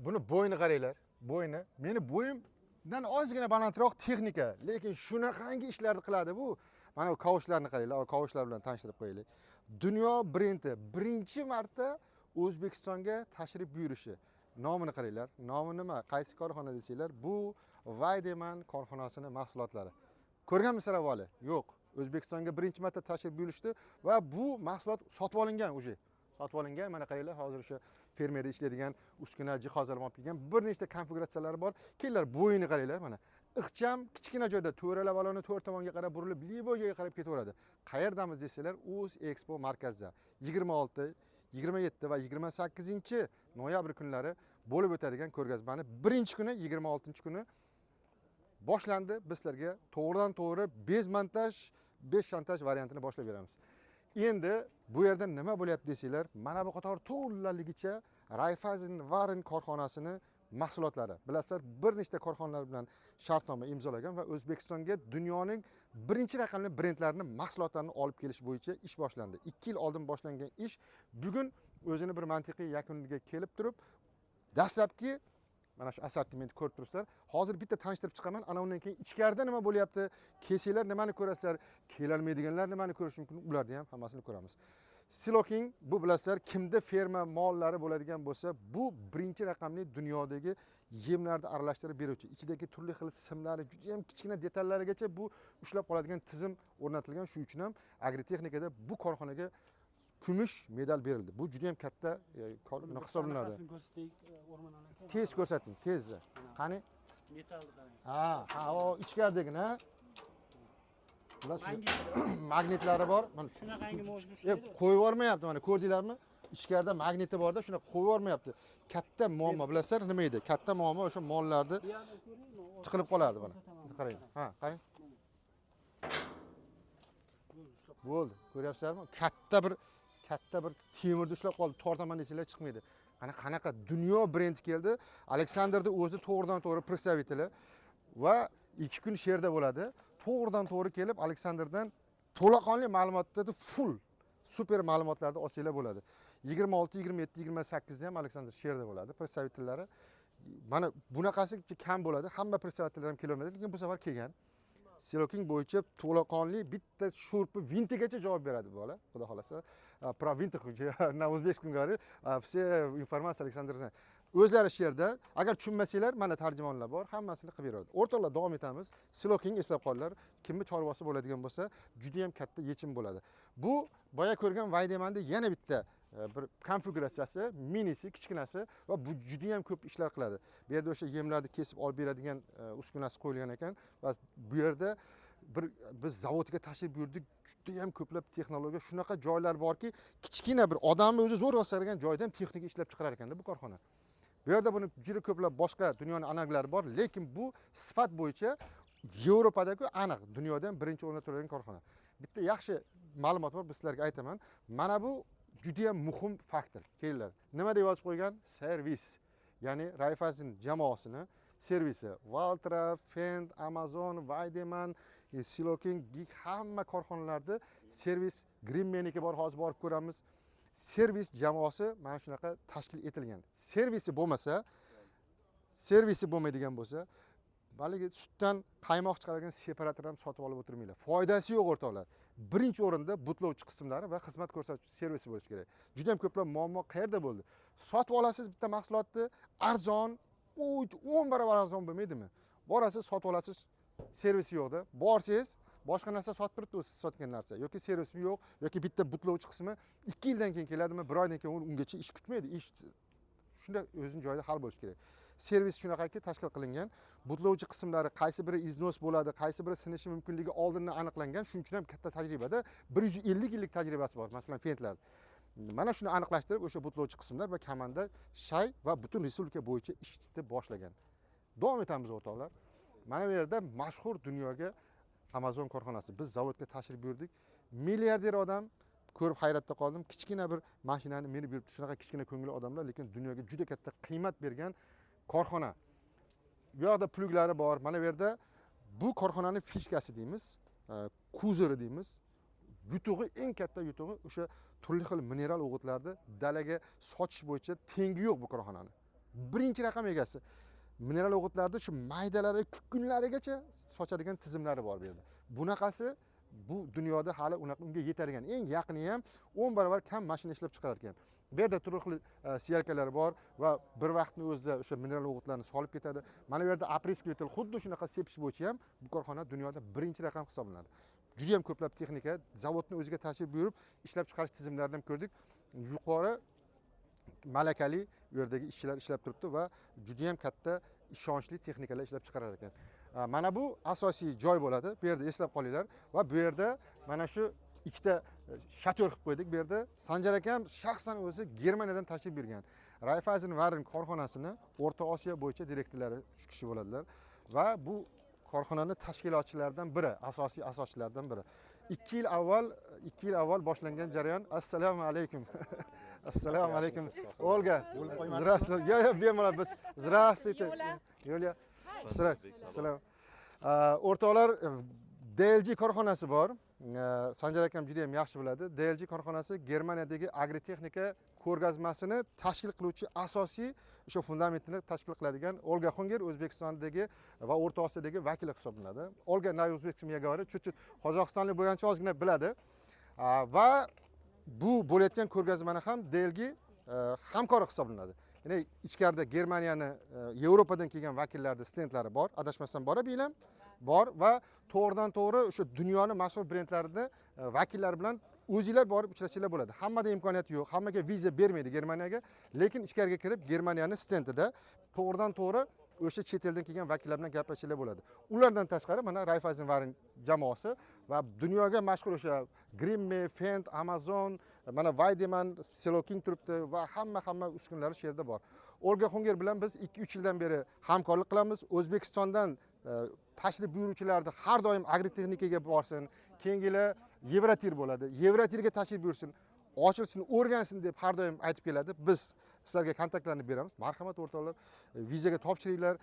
Buni bo'yini qaranglar, bo'yini. Meni bo'yimdan ozgina balandroq texnika, lekin shunaqangi ishlarni qiladi bu. Mana bu kavushlarni qaranglar, kavushlar bilan tanishtirib qo'yaylik. Dunyo brendi birinchi marta O'zbekistonga tashrif buyurishi. Nomini qaranglar. Nomi nima? Qaysi korxona desanglar, bu Weidemann korxonasini mahsulotlari. Ko'rganmisizlar avvali? Yo'q. O'zbekistonga birinchi marta tashrif buyurishdi va bu mahsulot sotib olingan уже. Sotib olingan. Mana qaranglar, hozir o'sha fermerda ishlaydigan uskuna, jihozlar olib kelgan. Bir nechta konfiguratsiyalari bor. Kelinglar, bo'yini qaranglar mana. Ixcham, kichkina joyda to'rala baloni to'rt tomonga qarab burilib, любой joyga qarab ketaveradi. Qayerdamiz desanglar, O'z Expo markazida 26, 27 va 28 noyabr kunlari bo'lib o'tadigan ko'rgazmani birinchi kuni, 26 kuni boshlandi. Biz sizlarga to'g'ridan to'g'ri без монтаж, без шантаж variantini boshlab beramiz. Endi bu yerda nima bo'lyapti desanglar, mana bu qator to'laligicha Raiffeisen Waren korxonasini mahsulotlari. Bilasizlar, bir nechta korxonalar bilan shartnoma imzolagan va O'zbekistonga dunyoning birinchi raqamli brendlarini mahsulotlarini olib kelish bo'yicha ish boshlandi. 2 yil oldin boshlangan ish bugun o'zini bir mantiqiy yakuniga kelib turib, dastlabki mana shu assortimentni ko'rib turibsizlar. Hozir bitta tanishtirib chiqaman, ana undan keyin ichkarida nima bo'lyapti, kelsanglar nimani ko'rasizlar, kelolmaydiganlar nimani ko'rishi mumkin, ularni ham hammasini ko'ramiz. Siloking, bu bilasizlar, kimda ferma mollari bo'ladigan bo'lsa, bu birinchi raqamli dunyodagi yemlarni aralashtirib beruvchi, ichidagi turli xil simlari, juda ham kichkina detallarigacha bu ushlab qoladigan tizim o'rnatilgan. Shuning uchun ham agrotexnikada bu korxonaga kumush medal berildi. Bu juda ham katta hisoblanadi. Anaqasini ko'rsataylik, O'rmon aka. Tez ko'rsating, tez. Qani? Metallni qarang. Ha, o ichkaridagini, ha. Bular Magnitlar. Magnitlari bor. Mana Shunaqangi mojni ushlaydi. Qo'yib yubormayapti, mana ko'rdinglarmi? Ichkarida magniti borda, shunaqa qo'yib yubormayapti. Katta muammo bilasizlar nima edi? Katta muammo o'sha mollarni Bu yoqdan ko'ringmi? tiqilib qolardi mana. Ko'rsataman. Qarang. Ha, qarang. Bo'ldi, ushlab. Bo'ldi. Ko'ryapsizlarmi? Katta bir temirni ushlab qoldi. Tortaman desanglar chiqmaydi. Qana, qanaqa dunyo brendi keldi. Aleksandrni o'zi to'g'ridan to'g'ri представители va 2 kun shu yerda bo'ladi. To'g'ridan to'g'ri kelib Aleksandrdan to'laqonli ma'lumotlarni, full super ma'lumotlarni olsanglar bo'ladi. 26, 27, 28 da ham Aleksandr shu yerda bo'ladi. Представитель lari mana bunaqasi kam bo'ladi. Hamma представитель lar ham kelolmaydi, lekin bu safar kelgan. Siloking bo'yicha to'laqonli bitta sho'rpi vintigacha javob beradi bu bola, xudo xohlasa. Про винты на узбекском говорю, все информация Александр знает. O'zlari shu yerda, agar tushunmasanglar, mana tarjimonlar bor, hammasini qilib beradi. O'rtoqlar, davom etamiz. Siloking, eslab qolinglar, kimni chorvasi bo'ladigan bo'lsa, juda ham katta yechim bo'ladi. Bu boya ko'rgan Vaydemanda yana bitta bir konfiguratsiyasi, minisi, kichkinasi va bu juda ham ko'p ishlar qiladi. Bu yerda o'sha yemlarni kesib olib beradigan uskunasi qo'yilgan ekan va bu yerda bir biz zavodga tashrif buyurdik, juda ham ko'plab texnologiya, shunaqa joylar borki, kichkina bir odamni o'zi zo'rg'a sig'adigan joyda ham texnika ishlab chiqarar ekanda bu korxona. Bu yerda buni juda ko'plab boshqa dunyoni analoglari bor, lekin bu sifat bo'yicha Yevropadagi aniq dunyoda ham birinchi o'rinda turadigan korxona. Bitta yaxshi ma'lumot bor, biz sizlarga aytaman. Mana bu juda ham muhim faktor. Kelinglar. Nima deb yozib qo'ygan? Servis. Ya'ni Raiffeisen jamoasini servisi. Valtra, Fendt, Amazon, Weidemann, Siloking, Gig hamma korxonalarda servis, Grimmeniki bor, hozir borib ko'ramiz. Servis jamoasi mana shunaqa tashkil etilgan. Servisi bo'lmasa, servisi bo'lmaydigan bo'lsa, haligi sutdan qaymoq chiqaradigan separator ham sotib olib o'tirmanglar. Foydasi yo'q, o'rtoqlar. Birinchi o'rinda butlovchi qismlari va xizmat ko'rsatuvchi servisi bo'lishi kerak. Juda ham ko'plab muammo qayerda bo'ldi? Sotib olasiz bitta mahsulotni arzon, 10 barobar arzon bo'lmaydimi? Borasiz, sotib olasiz, servisi yo'qda. Borsangiz, boshqa narsa sotib turibdi u siz sotgan narsa, yoki servisi yo'q, yoki bitta butlovchi qismi 2 yildan keyin keladimi, bir oydan keyin, ungacha ish kutmaydi. Ish shunda o'zini joyida hal bo'lishi kerak. Servis shunaqaki tashkil qilingan. Butlovchi qismlari qaysi biri износ bo'ladi, qaysi biri sinishi mumkinligi oldindan aniqlangan. Shuning uchun ham katta tajribada, 150 yillik tajribasi bor, masalan, Fendtlar. Mana shuni aniqlashtirib, o'sha butlovchi qismlar va komanda shay va butun respublika bo'yicha ishni boshlagan. Davom etamiz, o'rtoqlar. Mana bu yerda mashhur dunyoga Amazon korxonasi. Biz zavodga tashrif buyurdik. Milliarder odam, ko'rib hayratda qoldim. Kichkina bir mashinani minib yuribdi. Shunaqa kichkina ko'ngilli odamlar, lekin dunyoga juda katta qiymat bergan korxona. Bu yoqda плуг lari bor. Mana bu yerda bu korxonani фишка si deymiz, козырь i deymiz. Yutug'i, eng katta yutug'i o'sha turli xil mineral o'g'itlarni dalaga sochish bo'yicha tengi yo'q bu korxonani. Birinchi raqam egasi. Mineral o'g'itlarni shu maydalari, kukunlarigacha sochadigan tizimlari bor bu yerda. Bunaqasi bu dunyoda hali unaqa unga yetadigan, eng yaqini ham 10 barobar kam mashina ishlab chiqarar ekan. Bu yerda turli xil сеялка lar bor va bir vaqtni o'zida o'sha mineral o'g'itlarni solib ketadi. Mana bu yerda опрыскиватель, xuddi shunaqa sepish bo'yicha ham bu korxona dunyoda birinchi raqam hisoblanadi. Juda ham ko'plab texnika, zavodni o'ziga tashrif buyurib, ishlab chiqarish tizimlarini ham ko'rdik. Yuqori malakali u yerdagi ishchilar ishlab turibdi va juda ham katta ishonchli texnikalar ishlab chiqarar ekan. Mana bu asosiy joy bo'ladi. Bu yerda eslab qolinglar va bu yerda mana shu ikkita шатёр qilib qo'ydik. Bu yerda Sanjar akam shaxsan o'zi Germaniyadan tashrif buyurgan. Raiffeisen Waren korxonasini O'rta Osiyo bo'yicha direktorlari shu kishi bo'ladilar va bu korxonani tashkilotchilaridan biri, asosiy asoschilardan biri. 2 yil avval boshlangan jarayon. Assalomu alaykum. Assalomu alaykum. Olga, здравствуйте. Yo'q, yo'q, bemalol biz. Здравствуйте. Yulia. Assalom. O'rtoqlar, DLG korxonasi bor. Sanjar akam juda ham yaxshi biladi. DLG korxonasi Germaniyadagi agrotexnika ko'rgazmasini tashkil qiluvchi asosiy o'sha fundamentini tashkil qiladigan Olga Xunger O'zbekistondagi va O'rta Osiyodagi vakili hisoblanadi. Olga на узбекском я говорю, чуть-чуть qozog'istonlik bo'lgancha ozgina biladi. Va bu bo'layotgan ko'rgazmani ham DLG hamkori hisoblanadi. Ya'ni ichkarida Germaniyani, Yevropadan kelgan vakillarni stendlari bor, adashmasam bor bilam bor va to'g'ridan to'g'ri o'sha dunyoni mashhur brendlarini vakillari bilan o'zinglar borib uchrashsanglar bo'ladi. Hammada imkoniyat yo'q, hammaga viza bermaydi Germaniyaga, lekin ichkariga kirib Germaniyani stendida to'g'ridan to'g'ri o'sha chet eldan kelgan vakillar bilan gaplashsanglar bo'ladi. Ulardan tashqari mana Raiffeisen Waren jamoasi va dunyoga mashhur o'sha Grimme, Fendt, Amazon, mana Weidemann, Siloking turibdi va hamma hamma uskunalari shu yerda bor. Olga Xunger bilan biz 2-3 yildan beri hamkorlik qilamiz. O'zbekistondan tashrif buyuruvchilarni har doim agrotexnikaga borsin, keyingi yili Yevrotir bo'ladi. Yevrotirga tashrif buyursin, ochilsin, o'rgansin deb har doim aytib keladi. Biz sizlarga kontaktlarni beramiz. Marhamat, o'rtoqlar, vizaga topshiringlar,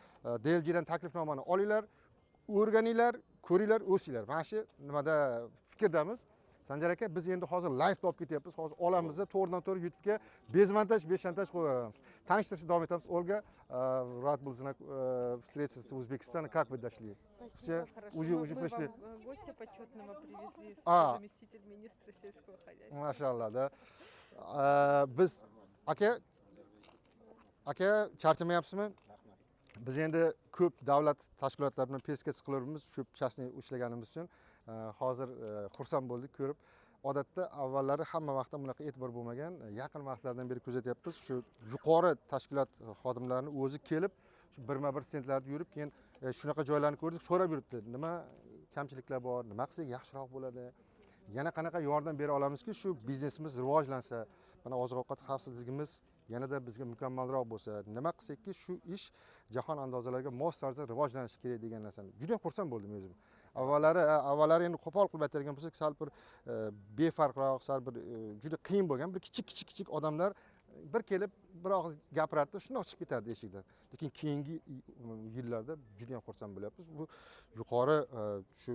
DLGdan taklifnomani olinglar, o'rganinglar, ko'ringlar, o'singlar. Mana shu nimada fikrdamiz. Sanjar aka, biz endi hozir live olib ketyapmiz. Hozir olamiz, to'g'ridan to'g'ri YouTube'ga без монтаж, без шантаж qo'yib yuboramiz. Tanishtirishni davom etamiz. Olga, рад был встретиться с Узбекистаном. Как вы дошли? Спасибо, Все хорошо. уже Мы пришли. вам гостя почетного привезли, заместитель министра сельского хозяйства. Mashallah да. Biz aka, charchamayapsizmi? Biz endi ko'p davlat tashkilotlari bilan пересекаться qilaveramiz, ko'p частный ishlaganimiz uchun hozir xursand bo'ldik ko'rib. Odatda avvallari hamma vaqtda bunaqa e'tibor bo'lmagan. Yaqin vaqtlardan beri kuzatyapmiz. Shu yuqori tashkilot xodimlarini o'zi kelib, shu birma-bir stendlarda yurib, keyin shunaqa joylarni ko'rdik, so'rab yuribdi. Nima kamchiliklar bor, nima qilsak yaxshiroq bo'ladi? Yana qanaqa yordam bera olamizki, shu biznesimiz rivojlansa, mana oziq-ovqat xavfsizligimiz yanada bizga mukammalroq bo'lsa, nima qilsakki shu ish jahon andozalariga mos tarzda rivojlanishi kerak degan narsani juda xursand bo'ldim o'zim. Avvallari endi qo'pol qilib aytadigan bo'lsak, sal bir befarqroq, sal bir juda qiyin bo'lgan, bir kichik kichik kichik odamlar bir kelib bir og'iz gapirardi, shundoq chiqib ketardi eshikdan. Lekin keyingi yillarda juda ham xursand bo'lyapmiz. Bu yuqori shu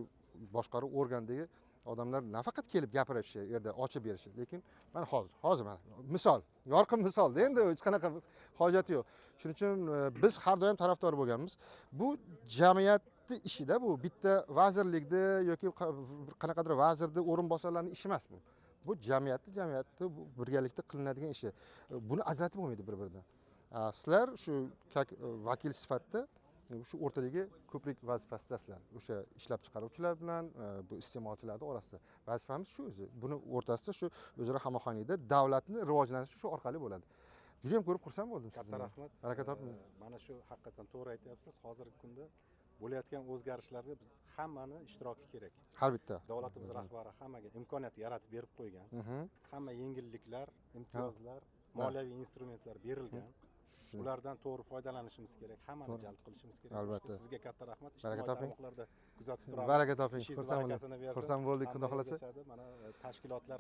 boshqaruv organidagi odamlar nafaqat kelib gapirishi, u yerda ochib berishi, lekin mana hozir mana misol, yorqin misolda endi hech qanaqa hojati yo'q. Shuning uchun biz har doim tarafdor bo'lganmiz. Bu jamiyatni ishida, bu bitta vazirlikni yoki bir qanaqadir vazirni o'rinbosarlarini ishi emas bu. Bu jamiyatni bu birgalikda qilinadigan ishi. Buni ajratib bo'lmaydi bir biridan. Sizlar shu как vakil sifatida shu o'rtadagi ko'prik vazifasidasizlar. O'sha ishlab chiqaruvchilar bilan bu iste'molchilarni orasida vazifamiz shu o'zi. Buni o'rtasida shu o'zaro hamohanglikda davlatni rivojlanishi shu orqali bo'ladi. Juda ham ko'rib xursand bo'ldim Katta sizni. rahmat. Baraka toping. Mana shu haqiqatdan to'g'ri aytyapsiz. Hozirgi kunda bo'layotgan o'zgarishlarda biz hammani ishtiroki kerak. Har bitta. Davlatimiz rahbari hammaga imkoniyat yaratib berib qo'ygan. Hamma yengilliklar, imtiyozlar, moliyaviy instrumentlar berilgan. Ulardan to'g'ri foydalanishimiz kerak, hammani jalb qilishimiz kerak. Albatta. Sizga katta rahmat. Baraka Ijtimoiy toping. tarmoqlarda kuzatib turamiz. Baraka toping. Ishingiz Xursand bo'ldik. barakasini bersin. Xursand bo'ldik, Hamma Xudo xohlasa. ergashadi. Mana tashkilotlar,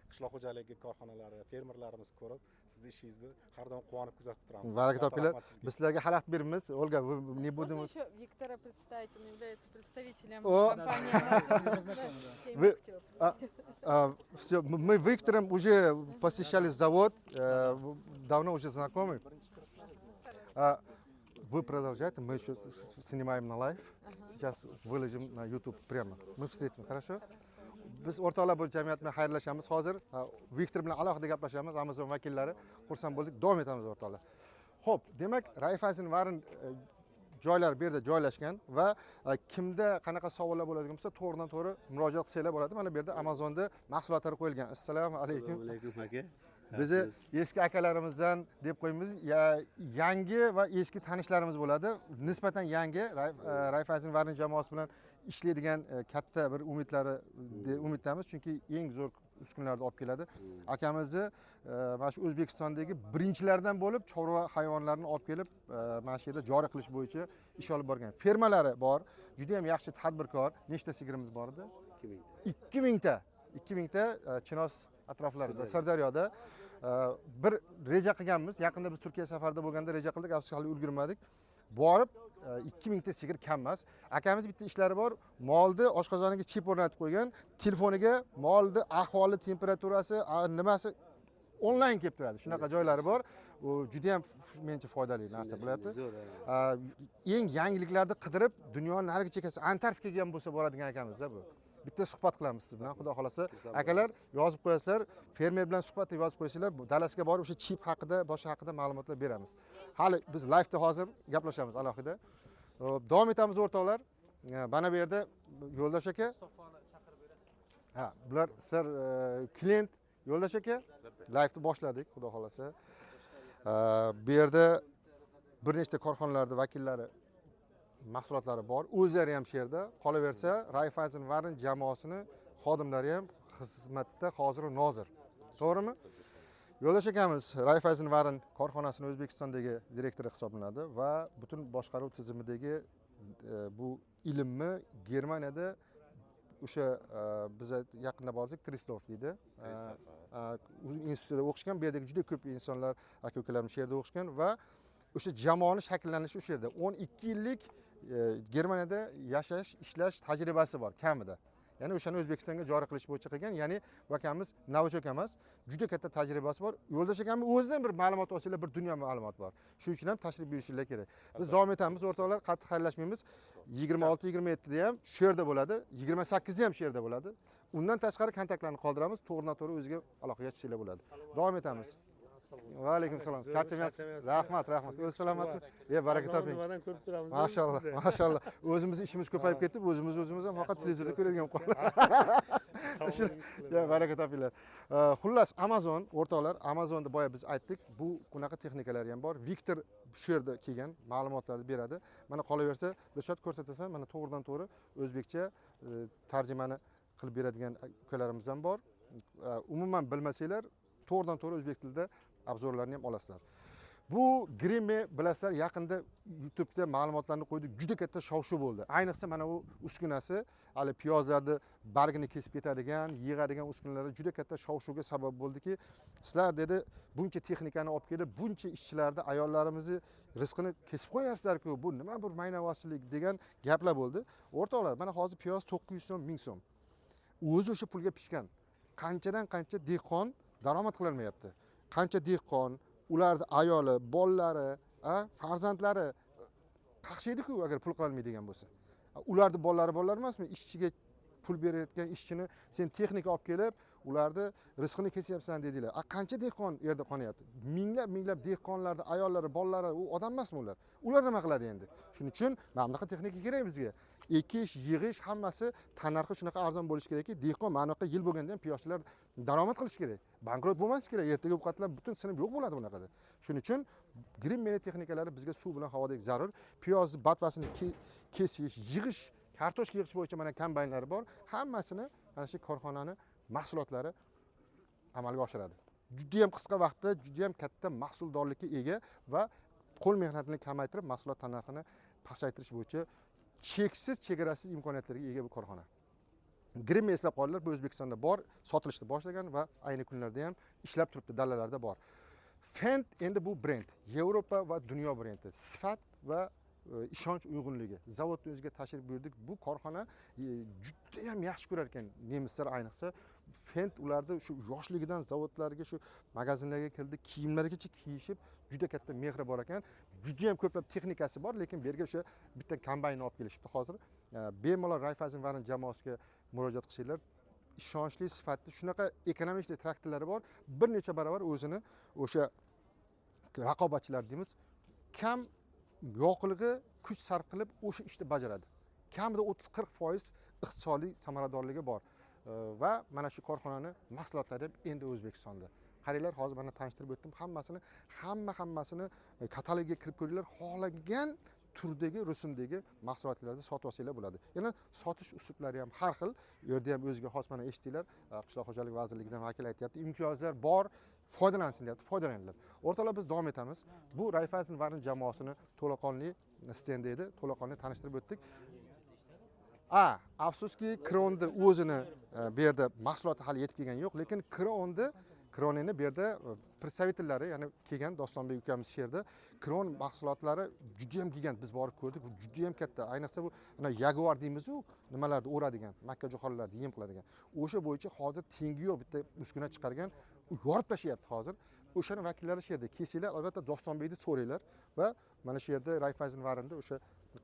qishloq xo'jaligi korxonalari, fermerlarimiz ko'rib, sizni ishingizni har doim quvonib kuzatib turamiz. Baraka Katta topinglar. rahmat sizga. Biz sizlarga xalaqit beramiz. Olga, не будем Можно еще Виктора представить? Он является представителем О! компании Amazon. Мы знакомы, да. Я ему хотела представить. Все, мы Виктором уже посещали завод, давно уже знакомы. Birinchi kirishlar. А, вы продолжайте, мы еще снимаем на live. Сейчас выложим на YouTube прямо. Мы встретим, хорошо? Biz, o'rtoqlar, bu jamiyat bilan xayrlashamiz hozir. Ha, Viktor bilan alohida gaplashamiz, Amazon vakillari. Xursand bo'ldik. Davom etamiz, o'rtoqlar. Xo'p, demak, Raiffeisen Waren joylar bu yerda joylashgan va kimda qanaqa savollar bo'ladigan bo'lsa, to'g'ridan to'g'ri murojaat qilsanglar bo'ladi. Mana bu yerda Amazonda mahsulotlari qo'yilgan. Assalomu alaykum. Assalomu alaykum, aka. Bizni eski akalarimizdan deb qo'yamiz, yangi va eski tanishlarimiz bo'ladi. Nisbatan yangi Raiffeisen Waren jamoasi bilan ishlaydigan katta bir umidlari umiddamiz, chunki eng zo'r uskunalarni olib keladi. Akamizni mana shu O'zbekistondagi birinchilardan bo'lib chorva hayvonlarini olib kelib, mana shu yerda joriy qilish bo'yicha ish olib borgan. Fermalari bor, juda ham yaxshi tadbirkor. Nechta sigirimiz bor edi? 2000 ta. 2000 ta, 2000 ta Chinoz atroflarida, Sirdaryoda. Bir reja qilganmiz yaqinda, biz Turkiya safarida bo'lganda reja qildik, afsuski, hali ulgurmadik borib. 2000 ta sigir kam emas. Akamiz bitta ishlari bor, molni oshqozoniga chip o'rnatib qo'ygan, telefoniga molni ahvoli, temperaturasi, nimasi onlayn kelib turadi. Shunaqa joylari bor. U judayam menimcha foydali narsa bo'lyapti. Zo'r, ha. Eng yangiliklarni qidirib, dunyoni narigi chekkasi, Antarktikaga ham bo'lsa boradigan akamizda bu. Bitta suhbat qilamiz siz bilan, xudo xohlasa. Akalar, yozib qo'yasizlar, fermer bilan suhbat deb yozib qo'ysanglar, bu dalasiga borib, o'sha chip haqida, boshqa haqida ma'lumotlar beramiz. Hali biz live'da hozir gaplashamiz alohida. Xo'p, davom etamiz, o'rtoqlar. Mana bu yerda Yo'ldosh aka. Ha, bular sir klient Yo'ldosh aka. Live'ni boshladik, xudo xohlasa. Bu yerda bir nechta korxonalarni vakillari mahsulotlari bor, o'zlari ham shu yerda. Qolaversa, Raiffeisen Waren jamoasini xodimlari ham xizmatda hoziru nozir, to'g'rimi? Yo'ldosh akamiz Raiffeisen Waren korxonasini O'zbekistondagi direktori hisoblanadi va butun boshqaruv tizimidagi bu ilmni Germaniyada o'sha biza yaqinda bordik, Triesdorf deydi. U institutda o'qishgan. Bu yerdagi juda ko'p insonlar, aka ukalarimiz shu yerda o'qishgan va o'sha jamoani shakllanishi o'sha yerda. 12 yillik Germaniyada yashash, ishlash tajribasi bor kamida, ya'ni o'shani O'zbekistonga joriy qilish bo'yicha qilgan. Ya'ni bu akamiz новичок emas, juda katta tajribasi bor. Yo'ldosh akamni o'zidan bir ma'lumot olsanglar, bir dunyo ma'lumot bor. Shuning uchun ham tashrif buyurishinglar kerak. Biz davom etamiz, o'rtoqlar, qattiq xayrlashmaymiz. 26, 27da ham shu yerda bo'ladi, 28da ham shu yerda bo'ladi. Undan tashqari kontaktlarni qoldiramiz, to'g'ridan to'g'ri o'ziga aloqaga chiqsanglar bo'ladi. Davom etamiz. Va alaykum salom. Charchamayapsiz? Rahmat, rahmat. O'zi salomatmi? E, baraka toping. Nimadan ko'rib turamiz. Mashalloh, mashalloh. O'zimizni ishimiz ko'payib ketib, o'zimiz o'zimiz ham faqat televizorda ko'radigan bo'lib qoldik. Ya, baraka topinglar. Xullas, Amazon, o'rtoqlar, Amazonda boya biz aytdik, bu bunaqa texnikalari ham bor. Viktor shu yerda kelgan, ma'lumotlarni beradi. Mana, qolaversa, Dilshod, ko'rsatasan, mana to'g'ridan to'g'ri o'zbekcha tarjimani qilib beradigan ukalarimiz ham bor. Umuman bilmasanglar, to'g'ridan to'g'ri o'zbek tilida обзор larni ham olasizlar. Bu Grimme, bilasizlar, yaqinda YouTube'da ma'lumotlarni qo'ydik, juda katta shov shuv bo'ldi. Ayniqsa mana bu uskunasi, hali piyozlarni bargini kesib ketadigan, yig'adigan uskunalar juda katta shov shuvga sabab bo'ldiki, sizlar, dedi, buncha texnikani olib kelib, buncha ishchilarni, ayollarimizni rizqini kesib qo'yapsizlar-ku, bu nima bir maynavozchilik degan gaplar bo'ldi. O'rtoqlar, mana hozir piyoz 900 so'm, 1000 so'm, o'zi o'sha pulga pishgan. Qanchadan qancha dehqon daromad qilolmayapti, qancha dehqon, ularni ayoli, bolalari, farzandlari qaqshaydiku agar pul qilolmaydigan bo'lsa. Ularni bolalari bolalar emasmi? Ishchiga pul berayotgan ishchini sen texnika olib kelib, ularni rizqini kesyapsan dedinglar. A qancha dehqon yerda qonyapti? Minglab minglab dehqonlarni ayollari, bolalari, u odam emasmi ular? Ular nima qiladi endi? Shuning uchun mana bunaqa texnika kerak bizga. Ekish, yig'ish, hammasi tannarxi shunaqa arzon bo'lishi kerakki, dehqon mana bunaqa yil bo'lganda ham piyozchilar daromad qilishi kerak, bankrot bo'lmasligi kerak. Ertaga bu qatlam butun sinib yo'q bo'ladi bunaqada. Shuning uchun Grimmeni texnikalari bizga suv bilan havodek zarur. Piyozni batvasini kesish, yig'ish, kartoshka yig'ish bo'yicha mana kombaynlari bor. Hammasini mana shu korxonani mahsulotlari amalga oshiradi. Judayam qisqa vaqtda judayam katta mahsuldorlikka ega va qo'l mehnatini kamaytirib, mahsulot tannarxini pasaytirish bo'yicha cheksiz, chegarasiz imkoniyatlarga ega bu korxona. Grimme, eslab qolinglar, bu O'zbekistonda bor, sotilishni boshlagan va ayni kunlarda ham ishlab turibdi, dalalarda bor. Fendt endi bu brend, Yevropa va dunyo brendi, sifat va ishonch uyg'unligi. Zavodni o'ziga tashrif buyurdik. Bu korxona judayam yaxshi ko'rar ekan nemislar ayniqsa. Fendt ularni shu yoshligidan zavodlarga, shu magazinlarga kirdi, kiyimlarigacha kiyishib, juda katta mehri bor ekan. Juda ham ko'plab texnikasi bor, lekin bu yerga o'sha bitta kombaynni olib kelishibdi hozir. Bemalol Raiffeisen Waren jamoasiga murojaat qilsanglar, ishonchli, sifatli shunaqa ekonomik traktorlari bor, bir necha barobar o'zini o'sha raqobatchilar deymiz, kam yoqilg'i kuch sarf qilib o'sha ishni bajaradi. Kamida 30-40% iqtisodiy samaradorligi bor. Va mana shu korxonani mahsulotlari ham endi O'zbekistonda. Qaranglar, hozir mana tanishtirib o'tdim hammasini, hammasini katalogga kirib ko'ringlar, xohlagan turdagi, rusumdagi mahsulotlarni sotib olsanglar bo'ladi. Yana sotish uslublari ham har xil. U yerda ham o'ziga xos, mana eshitdinglar, Qishloq xo'jalik vazirligidan vakil aytyapti, imtiyozlar bor, foydalansin deyapti, foydalaninglar. O'rtoqlar, biz davom etamiz. Bu Raiffeisen Waren jamoasini to'laqonli stendi edi, to'laqonli tanishtirib o'tdik. Afsuski, Kronni o'zini bu yerda mahsuloti hali yetib kelgani yo'q, lekin Kroneni bu yerda представитель lari, ya'ni kelgan Dostonbek ukamiz shu yerda. Kron mahsulotlari juda ham gigant, biz borib ko'rdik, bu juda ham katta. Ayniqsa bu ana Jaguar deymiz-u, nimalarni o'radigan, makka jo'xorilarni yem qiladigan. O'sha bo'yicha hozir tengi yo'q bitta uskuna chiqargan, u yorib tashlayapti hozir. O'shani vakillari shu yerda. Kelsanglar, albatta Dostonbekni so'ranglar va mana shu yerda Raiffeisen Warenda o'sha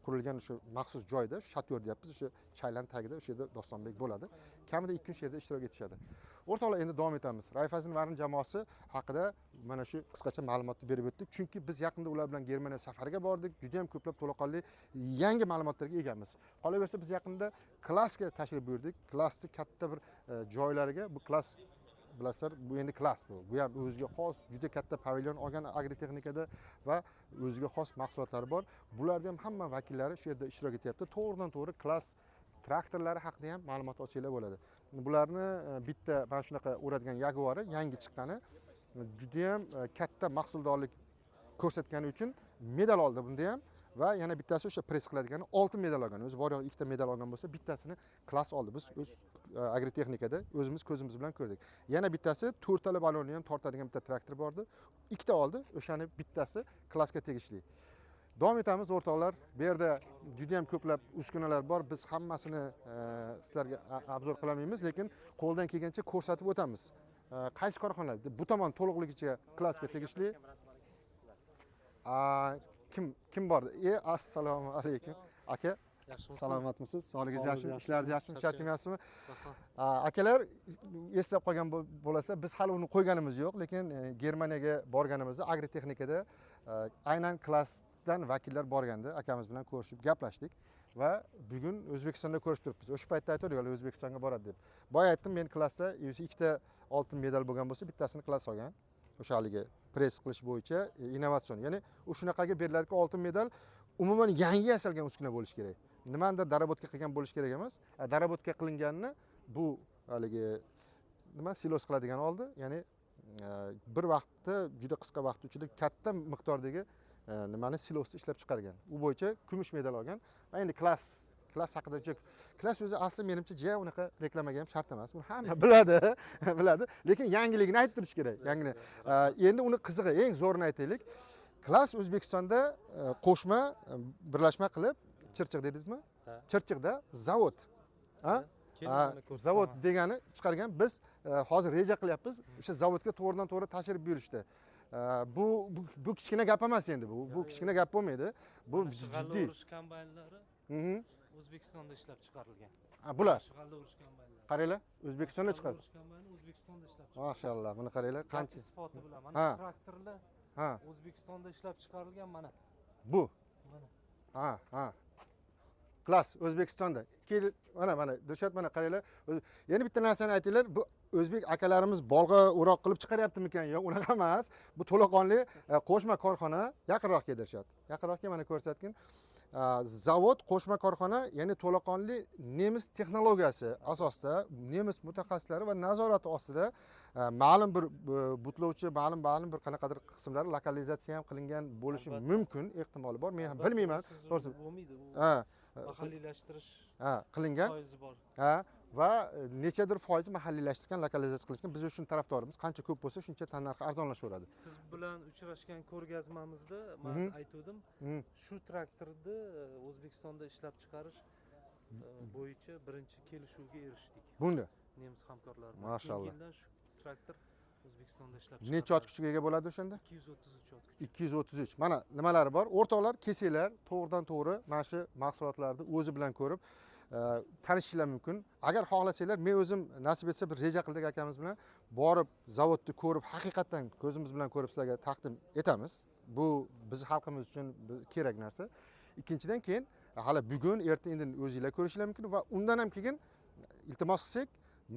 qurilgan o'sha maxsus joyda, shu шатёр deyapmiz, o'sha chaylan tagida o'sha yerda Dostonbek bo'ladi. Kamida 2 kun shu yerda ishtirok etishadi. O'rtoqlar, endi davom etamiz. Raiffeisen Waren jamoasi haqida mana shu qisqacha ma'lumotni berib o'tdik. Chunki biz yaqinda ular bilan Germaniya safariga bordik, juda ham ko'plab to'laqonli yangi ma'lumotlarga egamiz. Qolaversa, biz yaqinda Klassga tashrif buyurdik. Klassni katta bir joylariga, bu Klass bilasizlar, bu endi Klass bu. Bu ham o'ziga xos juda katta pavilyon olgan agrotexnikada va o'ziga xos mahsulotlari bor. Bularni ham hamma vakillari shu yerda ishtirok etyapti. To'g'ridan to'g'ri Klass traktorlari haqida ham ma'lumot olsanglar bo'ladi. Bularni bitta mana shunaqa o'radigan Jaguari yangi chiqqani juda ham katta mahsuldorlik ko'rsatgani uchun medal oldi bunda ham, va yana bittasi o'sha press qiladigani oltin medal olgan. O'zi bor yo'q ikkita medal olgan bo'lsa, bittasini Klass oldi. Biz o'z agrotexnikada o'zimiz ko'zimiz bilan ko'rdik. Yana bittasi to'rttala balonni ham tortadigan bitta traktor bordi. Ikkita oldi, o'shani bittasi Klassga tegishli. Davom etamiz o'rtoqlar. Bu yerda juda ham ko'plab uskunalar bor. Biz hammasini sizlarga обзор qilolmaymiz, lekin qo'ldan kelgancha ko'rsatib o'tamiz. Qaysi korxonalar? Bu tomon to'liqligicha Klassga tegishli. Kim bordi? Assalomu alaykum. Aka, Yaxshimisiz? Salomatmisiz? Sog'ligingiz Sog'lig'ingiz yaxshimi? yaxshimi? Ishlaringiz yaxshimi? Charchamayapsizmi? Charchamayapsizmi? Rahmat. Akalar, eslab qolgan bo'lsa, biz hali uni qo'yganimiz yo'q, lekin Germaniyaga borganimizda agrotexnikada aynan Klassdan vakillar borganda akamiz bilan ko'rishib gaplashdik va bugun O'zbekistonda ko'rishib turibmiz. O'sha paytda aytgandik, ular O'zbekistonga boradi deb. Boya aytdim, men Klassda ikkita oltin medal bo'lgan bo'lsa, bittasini Klass olgan. O'sha haligi press qilish bo'yicha innovatsion, ya'ni u shunaqaga beriladiki, oltin medal umuman yangi yasalgan uskuna bo'lishi kerak. Nimanidir доработка qilgan bo'lishi kerak emas. Доработка qilinganini bu haligi nima silos qiladigan oldi, ya'ni bir vaqtda juda qisqa vaqt ichida katta miqdordagi nimani silosni ishlab chiqargan. U bo'yicha kumush medal olgan. Va endi Klass haqida juda, Klass o'zi asli menimcha ja unaqa reklamaga ham shart emas. Buni hamma biladi, lekin yangiligini aytib turish kerak. Yangilik. Endi uni qizig'i, eng zo'rini aytaylik. Klass O'zbekistonda qo'shma birlashma qilib, Chirchiq dedingizmi? Ha. Chirchiqda zavod. Ha? Keling, Ha, mana ko'rsataman. Zavod degani chiqargan. Biz hozir reja qilyapmiz. O'sha zavodga to'g'ridan to'g'ri tashrif buyurishdi. Bu kichkina gap emas endi bu. Bu kichkina gap bo'lmaydi. Bu Mana shu g'alla jiddiy. o'rish kombaynlari O'zbekistonda ishlab chiqarilgan. Ha, bular. Shu g'alla o'rish kombaynlari. Qaranglar, O'zbekistonda G'alla chiqadi. o'rish kombayni O'zbekistonda ishlab chiqarilgan. Mashalloh, buni qaranglar, qancha. Isboti bilan mana Ha. shu traktorlar Ha, O'zbekistonda ishlab chiqarilgan mana. Bu. Mana. Ha, ha. Klass O'zbekistonda. Kel, mana mana Dilshod, mana qaranglar. Yana bitta narsani aytinglar, bu o'zbek akalarimiz bolg'a o'roq qilib chiqaryaptimikan? Yo'q, unaqa emas. Bu to'laqonli qo'shma korxona. Yaqinroq kel Dilshod. Yaqinroq kel, mana ko'rsatgin. Zavod qo'shma korxona, ya'ni to'laqonli nemis texnologiyasi asosida, nemis mutaxassislari va nazorati ostida ma'lum bir butlovchi, ma'lum bir qanaqadir qismlari lokalizatsiya ham qilingan bo'lishi Albatta. mumkin, ehtimoli bor. Men ham Albatta, bilmayman. usiz To'g'risi. bo'lmaydi. U Ha, mahalliylashtirish ha, qilingan. foizi bor. Ha, va nechadir foizi mahalliylashtirgan, lokalizatsiya qilingan. Biz uchun tarafdorimiz. Qancha ko'p bo'lsa, shuncha tannarxi arzonlashaveradi. Siz bilan uchrashgan ko'rgazmamizda men aytgandim, shu traktorni O'zbekistonda ishlab chiqarish bo'yicha birinchi kelishuvga erishdik. Bunda. Nemis hamkorlari bilan. Mashalloh. Keyingi yildan shu traktor O'zbekistonda ishlab Necha ot kuchiga ega bo'ladi o'shanda? 233 ot kuchi. 233. Mana nimalari bor o'rtoqlar, kelsanglar to'g'ridan to'g'ri mana shu mahsulotlarni o'zi bilan ko'rib tanishishinglar mumkin. Agar xohlasanglar, men o'zim nasib etsa bir reja qildik akamiz bilan, borib zavodni ko'rib, haqiqatdan ko'zimiz bilan ko'rib sizlarga taqdim etamiz. Bu biz xalqimiz uchun kerak narsa. Ikkinchidan keyin hali bugun erta indin o'zinglar ko'rishinglar mumkin va undan ham keyin iltimos qilsak,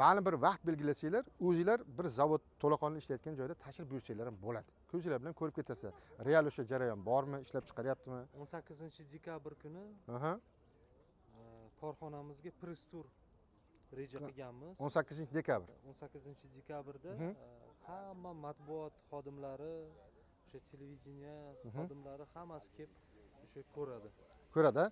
ma'lum bir vaqt belgilasanglar, o'zinglar bir zavod to'laqonli ishlayotgan joyda tashrif buyursanglar ham bo'ladi. Ko'zinglar bilan ko'rib ketasizlar, real o'sha jarayon bormi, ishlab chiqaryaptimi. 18 dekabr kuni korxonamizga press tur reja qilganmiz. 18 dekabr. 18 dekabrda hamma matbuot xodimlari, o'sha televideniye xodimlari hammasi kelib o'sha ko'radi. Ko'radi.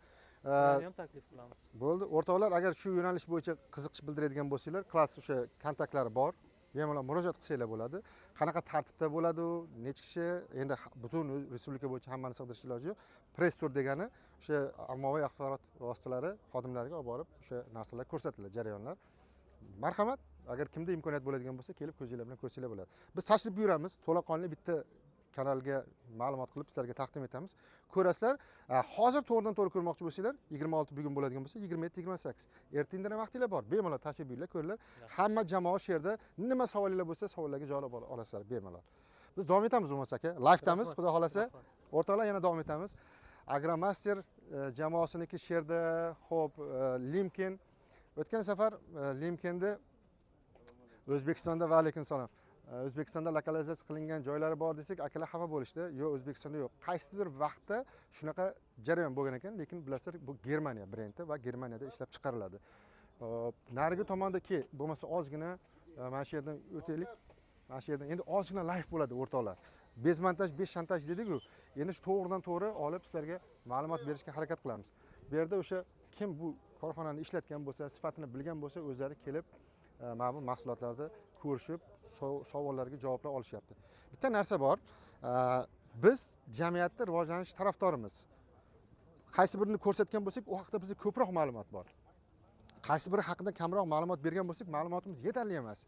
Sizlarni ham taklif qilamiz. Bo'ldi o'rtoqlar, agar shu yo'nalish bo'yicha qiziqish bildiradigan bo'lsanglar, klass o'sha kontaktlari bor, bemalol murojaat qilsanglar bo'ladi. Qanaqa tartibda bo'ladi u, necha kishi, endi butun respublika bo'yicha hammani sig'dirish iloji yo'q. Press tur degani o'sha ommaviy axborot vositalari xodimlariga olib borib o'sha narsalar ko'rsatiladi, jarayonlar. Marhamat, agar kimda imkoniyat bo'ladigan bo'lsa, kelib ko'zinglar bilan ko'rsanglar bo'ladi. Biz tashrif buyuramiz, to'laqonli bitta kanalga ma'lumot qilib sizlarga taqdim etamiz. Ko'rasizlar, hozir to'g'ridan to'g'ri ko'rmoqchi bo'lsanglar, 26 bugun bo'ladigan bo'lsa, 27, 28. Ertangidan ham vaqtinglar bor. Bemalol tashrif buyuringlar, ko'ringlar. Hamma jamoa shu yerda, nima savolinglar bo'lsa, savollarga javob olasizlar bemalol. Biz davom etamiz bo'lmasa aka. Live'damiz, xudo xolasa. O'rtoqlar, yana davom etamiz. Agromaster jamoasiniki shu yerda, xo'p, Limkin. O'tgan safar Limkinda O'zbekistonda, va alaykum salom. O'zbekistonda lokalizatsiya qilingan joylari bor desak, akalar xafa bo'lishdi. Yo'q, O'zbekistonda yo'q. Qaysidir vaqtda shunaqa jarayon bo'lgan ekan, lekin bilasizlar, bu Germaniya brendi va Germaniyada ishlab chiqariladi. Hop, narigi tomondagi bo'lmasa ozgina mana shu yerdan o'taylik. Mana shu yerdan endi ozgina live bo'ladi o'rtoqlar. Без монтаж, без шантаж dedik-ku. Endi shu to'g'ridan to'g'ri olib sizlarga ma'lumot berishga harakat qilamiz. Bu yerda o'sha kim bu korxonani ishlatgan bo'lsa, sifatini bilgan bo'lsa, o'zlari kelib mana bu mahsulotlarni ko'rishib, savollarga javoblar olishyapti. Bitta narsa bor. Biz jamiyatda rivojlanish tarafdorimiz. Qaysi birini ko'rsatgan bo'lsak, u haqida bizda ko'proq ma'lumot bor. Qaysi biri haqida kamroq ma'lumot bergan bo'lsak, ma'lumotimiz yetarli emas.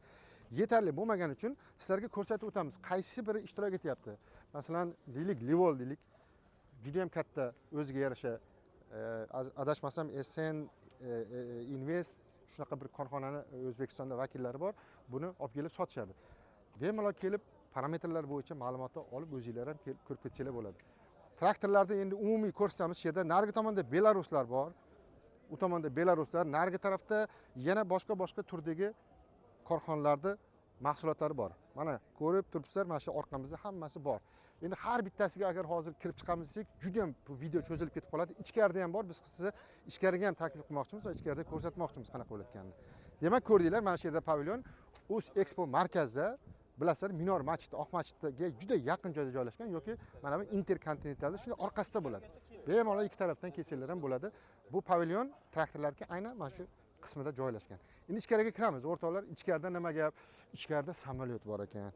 Yetarli bo'lmagani uchun sizlarga ko'rsatib o'tamiz, qaysi biri ishtirok etyapti. Masalan, deylik, Livol deylik, juda ham katta o'ziga yarasha, adashmasam SN Invest shunaqa bir korxonani O'zbekistonda vakillari bor, buni olib kelib sotishadi. Bemalol kelib parametrlar bo'yicha ma'lumotni olib o'zinglar ham kelib ko'rib ketsanglar bo'ladi. Traktorlarni endi umumiy ko'rsatamiz. Shu yerda narigi tomonda belaruslar bor. U tomonda belaruslar, narigi tarafda yana boshqa boshqa turdagi korxonalarni mahsulotlari bor. Mana ko'rib turibsizlar, mana shu orqamizda hammasi bor. Endi har bittasiga agar hozir kirib chiqamiz desak, juda ham bu video cho'zilib ketib qoladi. Ichkarida ham bor, biz sizni ichkariga ham taklif qilmoqchimiz va ichkarida ko'rsatmoqchimiz qanaqa bo'layotganini. Demak, ko'rdinglar, mana shu yerda pavilyon Uz Expo markazida, bilasizlar, Minor masjidi, Oq masjidga juda yaqin joyda joylashgan yoki mana bu Interkontinentalda shuni orqasida bo'ladi. Bemalol ikki tarafdan kelsanglar ham bo'ladi. Bu pavilyon traktorlarga aynan mana shu qismida joylashgan. Endi ichkariga kiramiz, o'rtoqlar, ichkarida nima gap? Ichkarida samolyot bor ekan.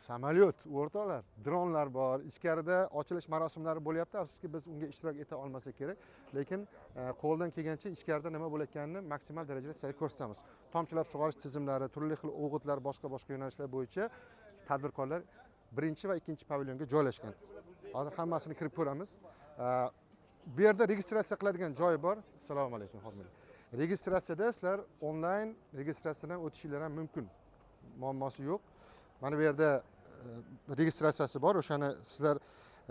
Samolyot, o'rtoqlar, dronlar bor. Ichkarida ochilish marosimlari bo'lyapti. Afsuski, biz unga ishtirok eta olmasak kerak, lekin qo'ldan kelgancha ichkarida nima bo'layotganini maksimal darajada sizlarga ko'rsatamiz. Tomchilab sug'orish tizimlari, turli xil o'g'itlar, boshqa boshqa yo'nalishlar bo'yicha tadbirkorlar birinchi va ikkinchi pavilyonga joylashgan. Hozir hammasini kirib ko'ramiz. Bu yerda registratsiya qiladigan joy bor. Assalomu alaykum, hurmatli. Registratsiyada sizlar onlayn registratsiyadan o'tishinglar ham mumkin. Muammosi yo'q. Mana bu yerda registratsiyasi bor. O'shani sizlar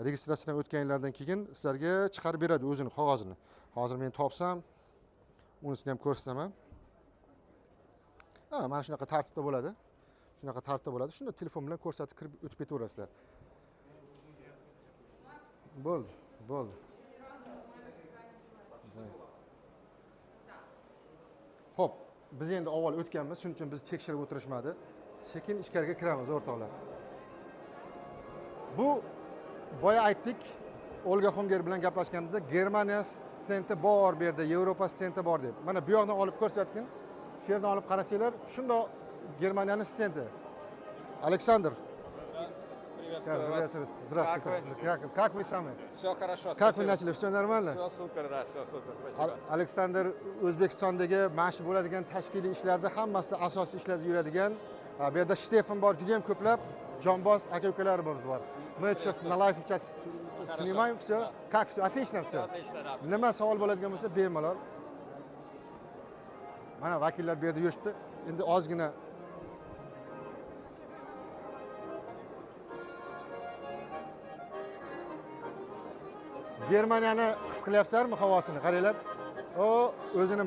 registratsiyadan o'tganlardan keyin sizlarga chiqarib beradi o'zini qog'ozini. Hozir men topsam, unisini ham ko'rsataman. Ha, mana shunaqa tartibda bo'ladi. Shunaqa tartibda bo'ladi. Shunda telefon bilan ko'rsatib kirib o'tib ketaverasizlar. Bo'ldi, bo'ldi. Xo'p, biz endi avval o'tganmiz, shuning uchun bizni tekshirib o'tirishmadi. Sekin ichkariga kiramiz, o'rtoqlar. Bu boya aytdik, Olga Xonger bilan gaplashganimizda Germaniya stendi bor bu yerda, Yevropa stendi bor deb. Mana bu yoqdan olib ko'rsatgin. Shu yerdan olib qarasanglar, shundoq Germaniyaning stendi. Aleksandr. Приветствую вас. Здравствуйте. Как вы? Как вы сами? Все хорошо, Как вы спасибо. начали? Все нормально? Все супер, да, все супер, спасибо. Aleksandr O'zbekistondagi mana shu bo'ladigan tashkiliy ishlarda hammasi asosiy ishlarda yuradigan. Bu yerda Shtefan bor, juda ham ko'plab jonboz aka ukalarimiz bor. Мы сейчас на live сейчас снимаем все. Как все? Отлично все. Отлично, да. Nima savol bo'ladigan bo'lsa bemalol. Mana vakillar bu yerda yurishibdi. Endi ozgina Germaniyani his qilyapsizlarmi havosini? Qaranglar. O o'zini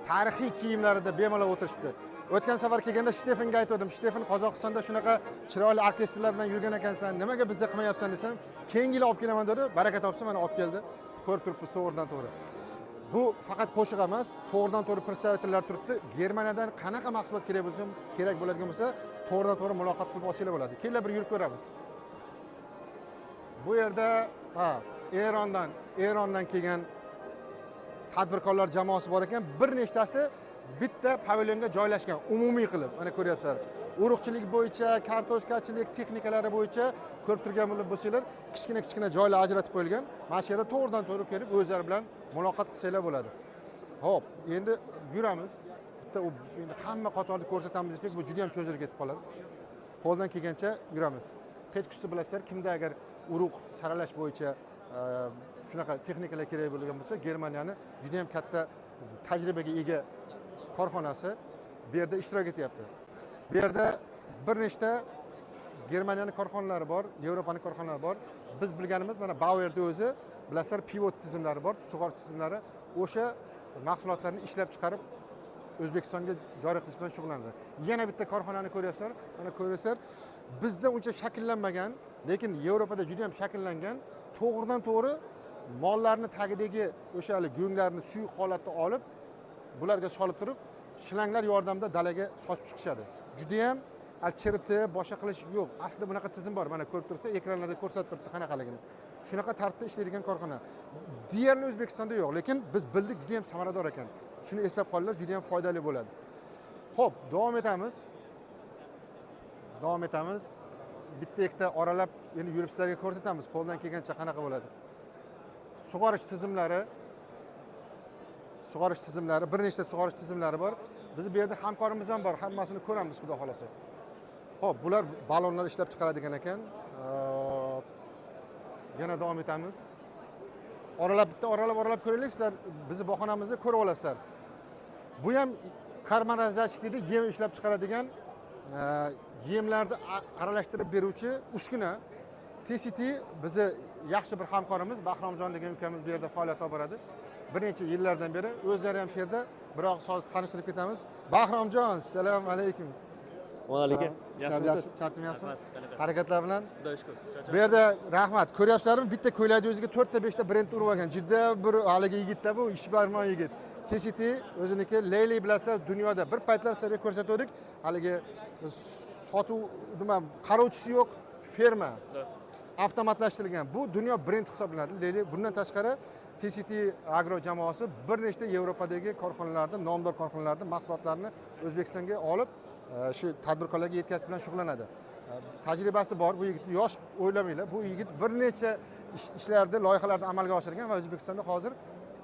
tarixiy kiyimlarida bemalol o'tirishibdi. O'tgan safar kelganda Shtefanga aytgandim, Shtefan Qozog'istonda shunaqa chiroyli orkestrlar bilan yurgan ekansan, nimaga bizda qilmayapsan desam, keyingi yil olib kelaman dedi. Baraka topsin, mana olib keldi. Ko'rib turibmiz to'g'ridan to'g'ri. Bu faqat qo'shiq emas, to'g'ridan to'g'ri представительlar turibdi. Germaniyadan qanaqa mahsulot kerak bo'lsa, kerak bo'ladigan bo'lsa, to'g'ridan to'g'ri muloqot qilib olsanglar bo'ladi. Kelinglar bir yurib ko'ramiz. Bu yerda ha, Erondan kelgan tadbirkorlar jamoasi bor ekan. Bir nechtasi bitta pavilyonga joylashgan, umumiy qilib. Mana ko'ryapsizlar. Urug'chilik bo'yicha, kartoshkachilik texnikalari bo'yicha ko'rib turgan bo'lsanglar, kichkina-kichkina joylar ajratib qo'yilgan. Mana shu yerda to'g'ridan to'g'ri kelib o'zlari bilan muloqot qilsanglar bo'ladi. Xo'p, endi yuramiz. Bitta u endi hamma qatorni ko'rsatamiz desak, bu juda ham cho'zilib ketib qoladi. Qo'ldan kelgancha yuramiz. Petkusni bilasizlar, kimda agar urug' saralash bo'yicha shunaqa texnikalar kerak bo'lgan bo'lsa, Germaniyani juda ham katta tajribaga ega korxonasi bu yerda ishtirok etyapti. Bu yerda bir nechta Germaniyani korxonalari bor, Yevropani korxonalari bor. Biz bilganimiz mana Bauerda o'zi bilasizlar pivot tizimlari bor, sug'orish tizimlari. O'sha mahsulotlarni ishlab chiqarib O'zbekistonga joriy qilish bilan shug'ullanadi. Yana bitta korxonani ko'ryapsizlar, mana ko'rasizlar, bizda uncha shakllanmagan, lekin Yevropada juda ham shakllangan, to'g'ridan to'g'ri mollarni tagidagi o'sha hali go'nglarni suyuq holatda olib, bularga solib turib, shlanglar yordamida dalaga sochib chiqishadi. Juda ham chiritib, boshqa qilish yo'q. Aslida bunaqa tizim bor. Mana ko'rib tursa, ekranlarda ko'rsatib turibdi qanaqaligini. Shunaqa tartibda ishlaydigan korxona. Deyarli O'zbekistonda yo'q, lekin biz bildik juda ham samarador ekan. Shuni eslab qolinglar, juda ham foydali bo'ladi. Xo'p, davom etamiz. Davom etamiz. Bitta ikkita oralab endi yurib sizlarga ko'rsatamiz, qo'ldan kelgancha qanaqa bo'ladi. Sug'orish tizimlari, sug'orish tizimlari, bir nechta sug'orish tizimlari bor. Biz bu yerda hamkorimiz ham bor, hammasini ko'ramiz xudo xolasa. Xo'p, bular ballonlar ishlab chiqaradigan ekan. Yana davom etamiz. Oralab bitta oralab ko'raylik, sizlar bizni bahonamizni ko'rib olasizlar. Bu ham karmanrazachik deydi, yem ishlab chiqaradigan, yemlarni aralashtirib beruvchi uskuna. TCT bizni yaxshi bir hamkorimiz, Bahromjon degan ukamiz bu yerda faoliyat olib boradi. Bir necha yillardan beri o'zlari ham shu yerda, biroq tanishtirib ketamiz. Bahromjon, assalomu alaykum. Va alaykum. Yaxshimisiz? Charchamayapsizmi? Harakatlar bilan. Xudoga shukur. Bu yerda rahmat. Ko'ryapsizlarmi? Bitta ko'ylakni o'ziga 4 ta 5 ta brend urib olgan. Juda bir haligi yigitda bu, ishbilarmon yigit. TCT o'ziniki Leyli bilasizlar, dunyoda bir paytlar sizlarga ko'rsatuvdik. Haligi sotuv nima qarovchisi yo'q ferma. Avtomatlashtirilgan. Bu dunyo brend hisoblanadi. Leyli bundan tashqari TCT Agro jamoasi bir nechta Yevropadagi korxonalarda, nomdor korxonalarda mahsulotlarni O'zbekistonga olib, shu tadbirkorlarga yetkazish bilan shug'ullanadi. Tajribasi bor bu yigit, yosh o'ylamanglar. Bu yigit bir necha ishlarda, loyihalarni amalga oshirgan va O'zbekistonda hozir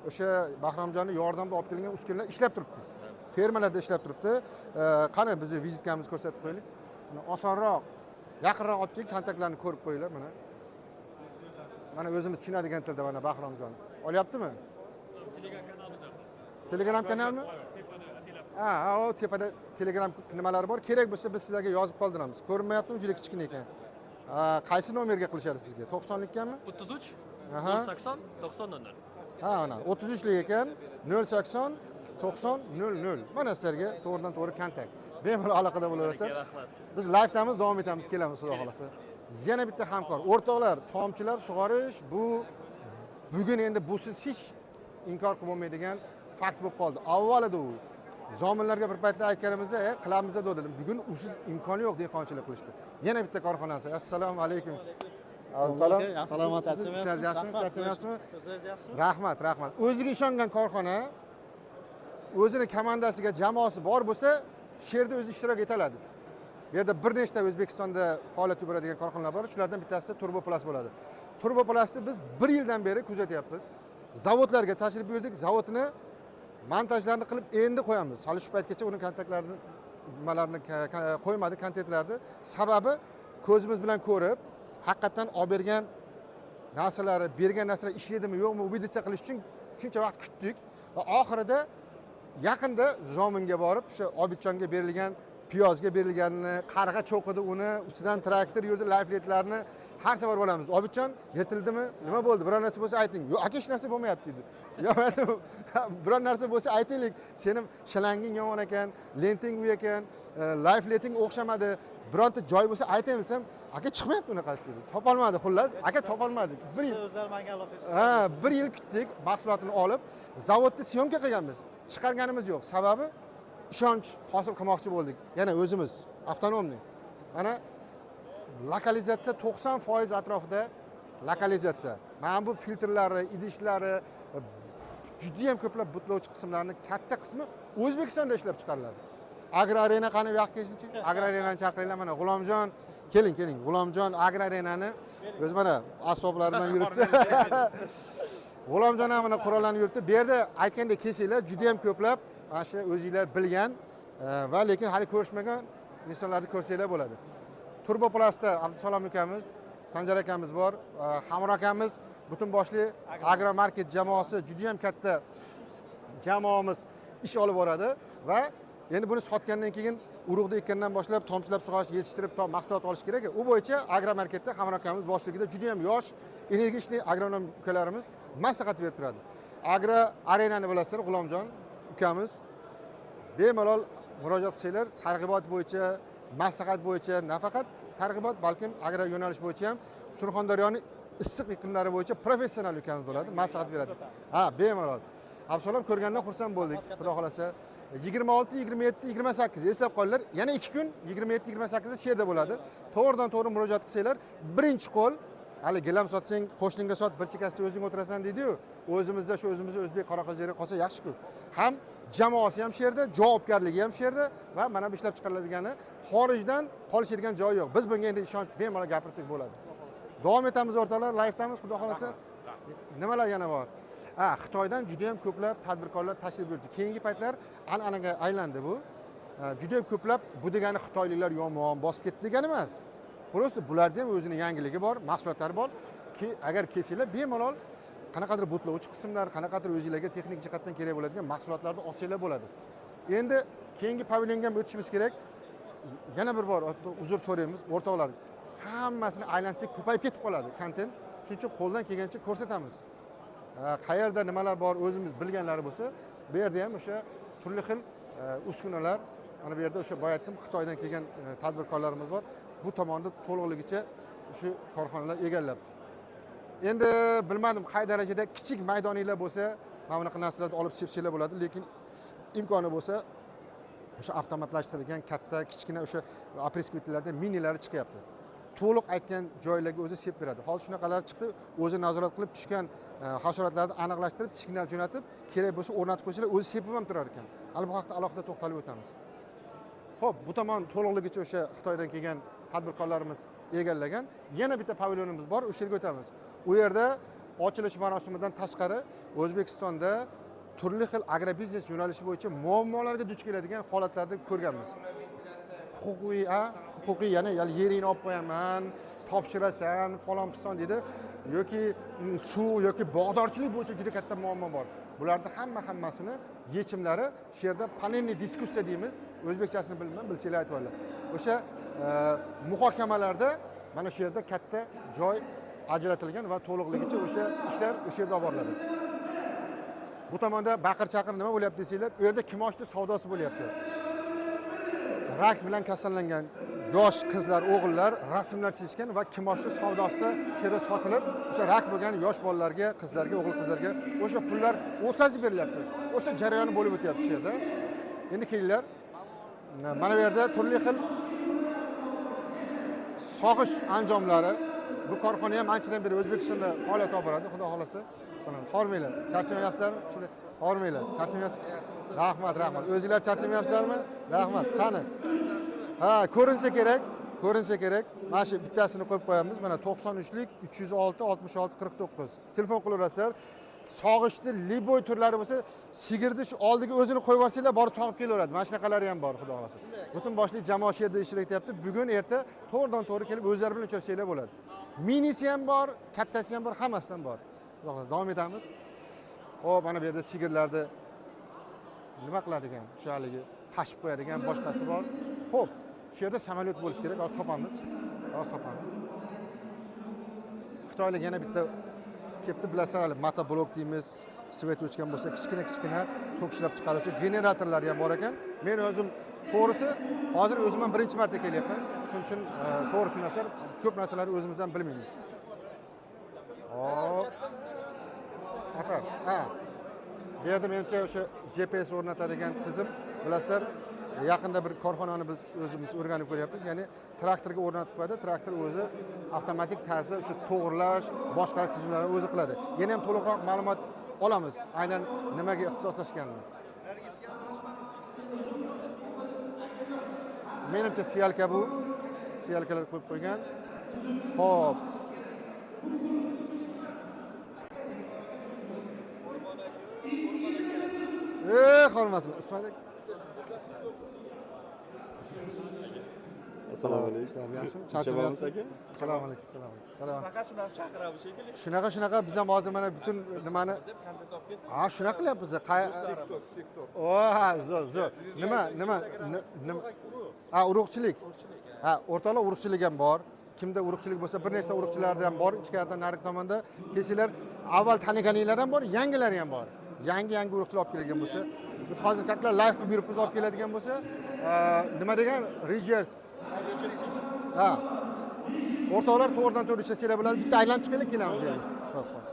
o'sha Bahromjonning yordamida olib kelingan uskunalar ishlab turibdi. Fermalarda ishlab turibdi. Qani bizni vizitkamizni ko'rsatib qo'yaylik. Mana osonroq, yaqinroq olib keling, kontaktlarni ko'rib qo'yinglar mana. Mana o'zimiz tushunadigan tilda mana Bahromjon. Olyaptimi? Telegram kanalmi? Ha, o tepada Telegram nimalari bor. Kerak bo'lsa biz sizlarga yozib qoldiramiz. Ko'rinmayaptimi? Juda kichkina ekan. Qaysi nomerga qilishadi sizga? 90likkami? 33 Aha. 80 90 00. Ha, mana 33lik ekan. 080 90 00. Mana sizlarga to'g'ridan to'g'ri kontakt. Bemalol aloqada bo'laverasizlar. Rahmat. Biz live'damiz, davom etamiz, kelamiz xudo xolasa. Yana bitta hamkor. O'rtoqlar, tomchilab sug'orish bu bugun endi busiz hech inkor qilib bo'lmaydigan fakt bo'lib qoldi. Avvalida u zominlarga bir paytlar aytganimizda, qilamiz dedim. Bugun usiz imkoni yo'q dehqonchilik qilishda. Yana bitta korxonasi. Assalomu alaykum. Assalom. Salomatsizmi? Ishlaringiz yaxshimi? Charchamayapsizmi? O'zingiz yaxshimi? Rahmat, rahmat. O'ziga ishongan korxona, o'zini komandasiga jamoasi bor bo'lsa, shu yerda o'zi ishtirok eta oladi. Bu yerda bir nechta O'zbekistonda faoliyat yuritadigan korxonalar bor. Shulardan bittasi Turbo Plus bo'ladi. Turbo Plusni biz bir yildan beri kuzatyapmiz. Zavodlarga tashrif buyurdik. Zavodni montajlarni qilib endi qo'yamiz. Hali shu paytgacha uni kontaktlarini, nimalarni qo'ymadik, kontentlarni. Sababi ko'zimiz bilan ko'rib, haqiqatdan olib bergan narsalari, bergan narsalar ishlaydimi, yo'qmi, убедиться qilish uchun shuncha vaqt kutdik va oxirida yaqinda Zominga borib, o'sha Obidjonga berilgan piyozga berilganini, qarg'a cho'qidi uni, ustidan traktor yurdi, layfletlarni har safar boramiz. Obidjon, yirtildimi? Nima bo'ldi? Biror narsa bo'lsa ayting. Yo'q, aka, hech narsa bo'lmayapti dedi. Yo'q, biror narsa bo'lsa aytaylik. Seni shalanging yomon ekan, lenting u ekan, layfleting o'xshamadi. Bironta joy bo'lsa aytaymi desam, aka chiqmayapti unaqasi dedi. Topolmadi xullas, aka topolmadik. Bir yil O'zlari menga aloqa. Ha, bir yil kutdik, mahsulotini olib, zavodda syomka qilganmiz. Chiqarganimiz yo'q. Sababi ishonch hosil qilmoqchi bo'ldik. Yana o'zimiz автономный. Mana lokalizatsiya 90% atrofida lokalizatsiya. Mana bu filtrlari, idishlari, juda ham ko'plab butlovchi qismlarni katta qismi O'zbekistonda ishlab chiqariladi. Agro Arena qani, bu yoqqa kelsinchi? Agro Arenani chaqiringlar mana G'ulomjon, keling, keling. G'ulomjon Agro Arenani o'zi mana asboblari bilan yuribdi. G'ulomjon ham mana qurollanib yuribdi. Bu yerda aytgandek kelsanglar juda ham ko'plab mana shu o'zinglar bilgan va lekin hali ko'rishmagan insonlarni ko'rsanglar bo'ladi. Turbo Plusda Abdusalom ukamiz, Sanjar akamiz bor, Hamro akamiz, butun boshli Agromarket jamoasi juda ham katta jamoamiz ish olib boradi va endi buni sotgandan keyin urug'ni ekkandan boshlab tomchilab sug'orish, yetishtirib to mahsulot olish kerak. U bo'yicha Agromarketda Hamro akamiz boshligida juda ham yosh, энергичный agronom ukalarimiz maslahat berib turadi. Agro Arenani bilasizlar, G'ulomjon ukamiz, bemalol murojaat qilsanglar, targ'ibot bo'yicha, maslahat bo'yicha, nafaqat targ'ibot, balkim agro yo'nalish bo'yicha ham Surxondaryoni issiq iqlimlari bo'yicha professional ukamiz bo'ladi, maslahat beradi. Ha, bemalol. Abdusalom, ko'rgandan xursand bo'ldik. Xudo xohlasa 26, 27, 28 eslab qolinglar. Yana 2 kun 27, 28 shu yerda bo'ladi. To'g'ridan to'g'ri murojaat qilsanglar, birinchi qo'l hali gilam sotsang qo'shningga sot, bir chekkasida o'zing o'tirasan deydi-yu. O'zimizda shu o'zimizni o'zbek qorako'zlari qolsa yaxshi-ku. Ham jamoasi ham shu yerda, javobgarligi ham shu yerda va mana bu ishlab chiqariladigani xorijdan qolishadigan joyi yo'q. Biz bunga endi ishonch bemalol gapirsak bo'ladi. Davom etamiz o'rtoqlar, live'damiz, xudo xohlasa. Nimalar yana bor? Ha, Xitoydan juda ham ko'plab tadbirkorlar tashrif buyurdi. Keyingi paytlar an'anaga aylandi bu. Juda ham ko'plab, bu degani xitoyliklar yomon bosib ketdi degani emas. Просто bularda ham o'zini yangiligi bor, mahsulotlari bor. Ki agar kelsanglar bemalol qanaqadir butlovchi qismlar, qanaqadir o'zinglarga texnik jihatdan kerak bo'ladigan mahsulotlarni olsanglar bo'ladi. Endi keyingi pavilyonga ham o'tishimiz kerak. Yana bir bor uzr so'raymiz, o'rtoqlar. Hammasini aylansak ko'payib ketib qoladi kontent. Shuning uchun qo'ldan kelgancha ko'rsatamiz. Qayerda nimalar bor o'zimiz bilganlari bo'lsa, bu yerda ham o'sha turli xil uskunalar, mana bu yerda o'sha boya aytdim, Xitoydan kelgan tadbirkorlarimiz bor. Bu tomonda to'liqligicha shu korxonalar egallabdi. Endi bilmadim qay darajada kichik maydoninglar bo'lsa, mana bunaqa narsalarni olib sepsanglar bo'ladi, lekin imkoni bo'lsa o'sha avtomatlashtirilgan katta, kichkina o'sha опрыскиватель larda minilari chiqyapti. To'liq aytgan joylarga o'zi sep beradi. Hozir shunaqalar chiqdi, o'zi nazorat qilib tushgan hasharotlarni aniqlashtirib, signal jo'natib, kerak bo'lsa o'rnatib qo'ysalar, o'zi sepib ham turar ekan. Hali bu haqda alohida to'xtalib o'tamiz. Xo'p, bu tomon to'liqligicha o'sha Xitoydan kelgan tadbirkorlarimiz egallagan. Yana bitta pavilyonimiz bor, o'sha yerga o'tamiz. U yerda ochilish marosimidan tashqari O'zbekistonda turli xil agrobiznes yo'nalishi bo'yicha muammolarga duch keladigan holatlarni ko'rganmiz. Huquqiy, ha, huquqiy, ya'ni yeringni olib qo'yaman, topshirasan, falon piston deydi, yoki suv yoki bog'dorchilik bo'yicha juda katta muammo bor. Bularni hammasini yechimlari shu yerda панельный diskussiya deymiz. O'zbekchasini bilmayman, bilsanglar aytib olinglar. O'sha muhokamalarda mana shu yerda katta joy ajratilgan va to'liqligicha o'sha ishlar o'sha yerda olib boriladi. Bu tomonda baqir-chaqir nima bo'lyapti desanglar, u yerda kimoshdi savdosi bo'lyapti. Rak bilan kasallangan yosh qizlar, o'g'illar rasmlar chizishgan va kimoshdi savdosi shu yerda sotilib, o'sha rak bo'lgan yosh bolalarga, qizlarga, o'g'il qizlarga o'sha pullar o'tkazib berilyapti. O'sha jarayoni bo'lib o'tyapti shu yerda. Endi kelinglar. Mana bu yerda turli xil sog'ish anjomlari. Bu korxona ham anchadan beri O'zbekistonda faoliyat olib boradi, xudo xohlasa. Salom. Hormanglar. Charchamayapsizlarmi? Shunday hormanglar. Charchamayapsiz? Rahmat, rahmat. O'zinglar charchamayapsizlarmi? Rahmat. Qani? Ha, ko'rinsa kerak, ko'rinsa kerak. Mana shu bittasini qo'yib qo'yamiz. Mana 93lik 306 66 49. Telefon qilaverasizlar. Sog'ishni liboy turlari bo'lsa, sigirni shu oldiga o'zini qo'yib yuborsanglar, borib sog'ib kelaveradi. Mana shunaqalari ham bor, xudo xohlasa. Butun boshli jamoa shu yerda ishtirok etyapti. Bugun erta to'g'ridan to'g'ri kelib o'zlari bilan uchrashsanglar bo'ladi. Minisi ham bor, kattasi ham bor, hammasidan bor. Xudo xohlasa davom etamiz. Hop, mana bu yerda sigirlarni nima qiladigan, o'sha haligi tashib qo'yadigan boshqasi bor. Xo'p, shu yerda samolyot bo'lishi kerak, hozir topamiz. Hozir topamiz. Xitoylik yana bitta kelibdi, bilasizlar, hali motoblok deymiz, svet o'chgan bo'lsa, kichkina-kichkina tok ishlab chiqaruvchi generatorlar ham bor ekan. Men o'zim to'g'risi hozir o'zim ham birinchi marta kelyapman. Shuning uchun to'g'ri tushunasizlar, ko'p narsalarni o'zimiz ham bilmaymiz. Hop. Atar, ha. Bu yerda menimcha o'sha GPS o'rnatadigan tizim, bilasizlar, yaqinda bir korxonani biz o'zimiz o'rganib ko'ryapmiz. Ya'ni traktorga o'rnatib qo'yadi, traktor o'zi avtomatik tarzda o'sha to'g'rilash, boshqarish tizimlarini o'zi qiladi. Yana ham to'liqroq ma'lumot olamiz, aynan nimaga ixtisoslashganini. Menimcha siyalka bu. Siyalkalar qo'yib qo'ygan. Xo'p. Hormasin. Ismoil aka. Assalomu alaykum. Ishlar yaxshimi? Charchamayapsiz aka? Assalomu alaykum. Assalomu alaykum. Salom. Faqat shunaqa chaqiramiz shekilli. Shunaqa shunaqa biz ham hozir mana butun nimani Deb kontent olib ketdik. Ha, shunaqa qilyapmiz. TikTok, TikTok. O, ha, zo'r, zo'r. Nima, nima, nima? Ha, urug'chilik. Ha, o'rtoqlar, urug'chilik ham bor. Kimda urug'chilik bo'lsa, bir nechta urug'chilarda ham bor. Ichkaridan narigi tomonda kelsanglar, avval taniganinglar ham bor, yangilari ham bor. Yangi-yangi urug'chilar olib kelgan bo'lsa, biz hozir kaklar live qilib yuribmiz, olib keladigan bo'lsa, nima degan Ridgers. Ha. O'rtoqlar to'g'ridan to'g'ri ishlasanglar bo'ladi. Bitta aylanib chiqaylik, kelamiz bu yerga. Xo'p, xo'p.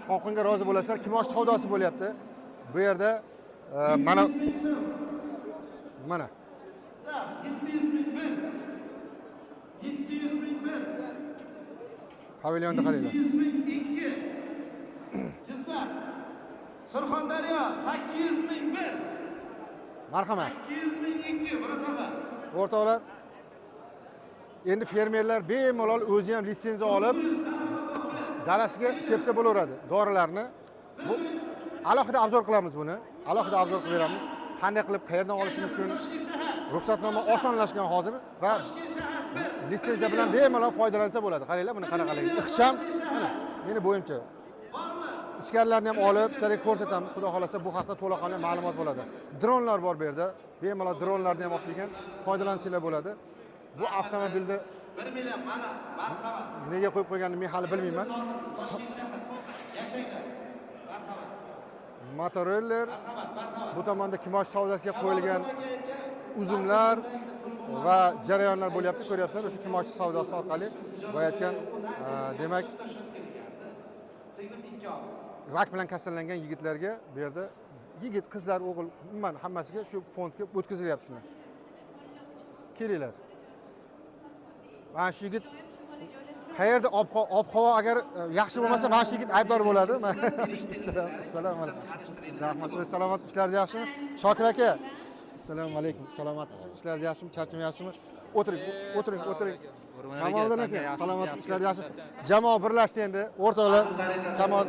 Shovqinga rozi bo'lasizlar. Kimosh savdosi bo'lyapti. Bu yerda mana mana 700 001. 700 001. Pavilyonni qaranglar. 700 002. Jizzax. Surxondaryo 800 001. Marhamat. 800 002 Murod og'a. O'rtoqlar, endi fermerlar bemalol o'zi ham litsenziya olib dalasiga sepsa bo'laveradi dorilarni. Bu alohida obzor qilamiz buni. Alohida obzor qilib beramiz. Qanday qilib, qayerdan olish mumkin? Toshkent shahar. Ruxsatnoma osonlashgan hozir va Toshkent shahar 1. litsenziya bilan bemalol foydalansa bo'ladi. Qaranglar buni qanaqaligi. Ixcham. Mana, meni bo'yimcha. Ichkarilarni ham olib sizlarga ko'rsatamiz. Xudo xolasa bu haqda to'laqonli ma'lumot bo'ladi. Dronlar bor bu yerda. Bemalol dronlarni ham olib kelgan, foydalansanglar bo'ladi. Bu avtomobilni 1 million mana, marhamat. nega qo'yib qo'yganini men hali bilmayman. Toshkent shahar. Yashanglar. Marhamat. Motoroller bu tomonda kimosh savdosiga qo'yilgan uzumlar va jarayonlar bo'lyapti. Ko'ryapsizlar, o'sha kimoshchi savdosi orqali bo'layotgan, demak, Singlim ikki og'iz. rak bilan kasallangan yigitlarga bu yerda yigit, qizlar, o'g'il, umuman hammasiga shu fondga o'tkazilyapti shuni. Kelinglar. Mana shu yigit qayerda ob-havo agar yaxshi bo'lmasa, mana shu yigit aybdor bo'ladi. Assalomu alaykum. Rahmat, o'zi salomat, ishlaringiz yaxshimi? Shokir aka. Assalomu alaykum. Salomatmisiz? Ishlaringiz yaxshimi? Charchamayapsizmi? O'tiring, o'tiring, o'tiring. Kamoliddin aka, salomat, ishlar yaxshimi? Jamoa birlashdi endi. O'rtoqlar, Kamol,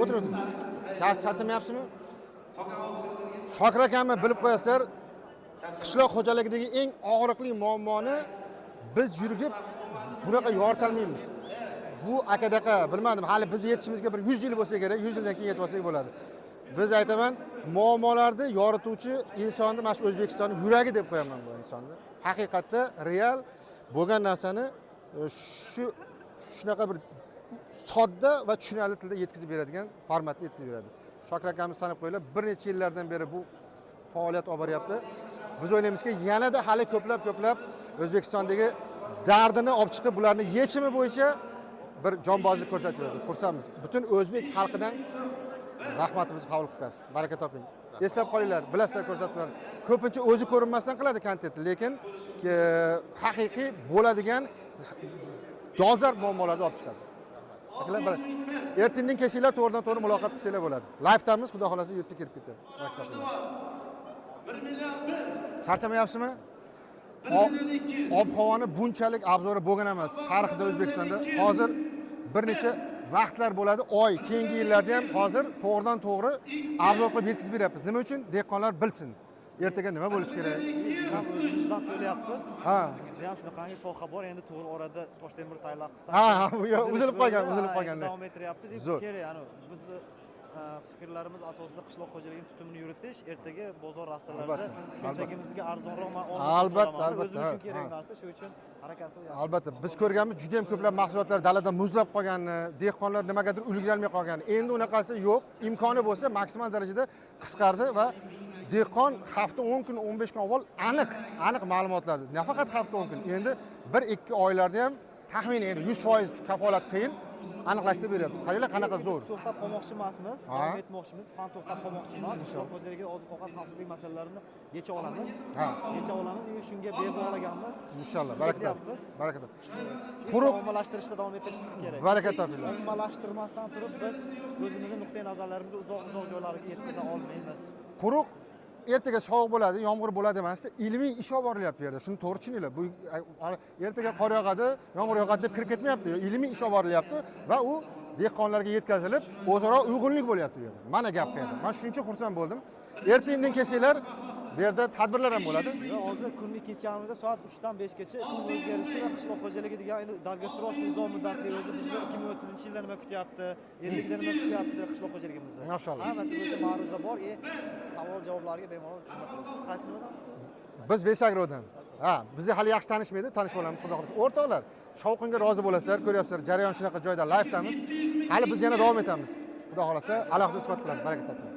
o'tiring, o'tiring. Charchamayapsizmi? Shokir akamni bilib qo'yasizlar, qishloq xo'jaligidagi eng og'riqli muammoni biz yurgib bunaqa yoritolmaymiz. Bu akadaqa bilmadim, hali biz yetishimizga bir 100 yil bo'lsa kerak, 100 yildan keyin yetib olsak bo'ladi. Biz aytaman, muammolarni yorituvchi insonni mana shu O'zbekistonning yuragi deb qo'yaman bu insonni. Haqiqatda real bo'lgan narsani shu shunaqa bir sodda va tushunarli tilda yetkazib beradigan formatda yetkazib beradi. Shokir akamiz sanab qo'yinglar, bir necha yillardan beri bu faoliyat olib boryapti. Biz o'ylaymizki, yanada hali ko'plab ko'plab O'zbekistondagi dardini olib chiqib, bularni yechimi bo'yicha bir jonbozlik ko'rsatib beradi. Xursandmiz. Butun o'zbek xalqidan rahmatimizni qabul qilib qo'yasiz. Baraka toping. Eslab qolinglar, bilasizlar ko'rsatuvlarni. Ko'pincha o'zi ko'rinmasdan qiladi kontent, lekin haqiqiy bo'ladigan dolzarb muammolarni olib chiqadi. Akalar, ertandan kelsanglar to'g'ridan to'g'ri muloqot qilsanglar bo'ladi. Live'damiz, xudo xolasa YouTube'ga kirib ketadi. Baraka topinglar. 1 million 1. Charchamayapsizmi? 1 million 200. Ob havoni bunchalik obzori bo'lgan emas tarixda O'zbekistonda. Hozir bir necha vaqtlar bo'ladi, oy, keyingi yillarda ham hozir to'g'ridan to'g'ri obzor qilib yetkazib beryapmiz. Nima uchun? Dehqonlar bilsin. Ertaga nima bo'lishi kerak? Biz ham o'zimizdan to'layapmiz. Ha. Bizda ham shunaqangi soha bor. Endi to'g'ri orada Toshtemir Taylaqovdan Ha, ha, bu yo'q, uzilib qolgan, uzilib Ha, qolgan. Davom ettiryapmiz. Endi Zo'r. kerak, ya'ni bizni fikrlarimiz asosida qishloq xo'jaligining tutumini yuritish, ertaga bozor rastalarida Albatta, cho'ntagimizga arzonroq Albatta, albatta, o'zimiz uchun ha, kerak ha. narsa, shu uchun harakat qilyapmiz. Albatta, biz ko'rganmiz juda ham ko'plab mahsulotlar dalada muzlab qolganini, dehqonlar nimagadir ulgurolmay qolganini. Endi unaqasi yo'q. Imkoni bo'lsa maksimal darajada qisqardi va dehqon hafta 10 kun, 15 kun avval aniq ma'lumotlarni, nafaqat hafta 10 kun, endi 1-2 oylarda ham taxminan endi 100% kafolat qiyin aniqlashtirib beryapti. Qaranglar qanaqa zo'r. Biz to'xtab qolmoqchi emasmiz, Ha. davom etmoqchimiz, fan to'xtab qolmoqchi emas. Qishloq xo'jaligi oziq-ovqat xavfsizlik masalalarini yecha olamiz. Ha. Yecha olamiz, shunga bel bog'laganmiz. Inshaalloh, baraka top. Ketyapmiz. Baraka top. Quruq Quruq ommalashtirishda davom ettirishimiz kerak. Baraka topinglar. Ommalashtirmasdan turib biz o'zimizni nuqtai nazarlarimizni uzoq-uzoq joylarga yetkaza olmaymiz. Quruq ertaga sovuq bo'ladi, yomg'ir bo'ladi emas, ilmiy ish olib borilyapti bu yerda. Shuni to'g'ri tushuninglar. Bu ertaga qor yog'adi, yomg'ir yog'adi deb kirib ketmayapti. Ilmiy ish olib borilyapti va u dehqonlarga yetkazilib, o'zaro uyg'unlik bo'lyapti bu yerda. Mana gap qayerda. Men shuncha xursand bo'ldim. Erta-indin kelsanglar, bu yerda tadbirlar ham bo'ladi. Va hozir kunning ikkinchi yarmida soat 3 dan 5 gacha iqlim o'zgarishi va qishloq xo'jaligi degan endi долгосрочный uzoq muddatli o'zi bizni 2030-yilda nima kutyapti, 50 yilda nima kutyapti qishloq xo'jaligimizni. Mashalloh. Hammasi bo'yicha ma'ruza bor, savol javoblarga bemalol xizmat qilasiz. Siz qaysi nimadansiz o'zi? Biz Vesagrodan. Ha, bizni hali yaxshi tanishmaydi, tanishib olamiz, xudo xohlasa. O'rtoqlar, shovqinga rozi bo'lasizlar, ko'ryapsizlar, jarayon shunaqa joyda live'damiz. Hali biz yana davom etamiz. Xudo xohlasa, alohida suhbat qilamiz. Baraka toping.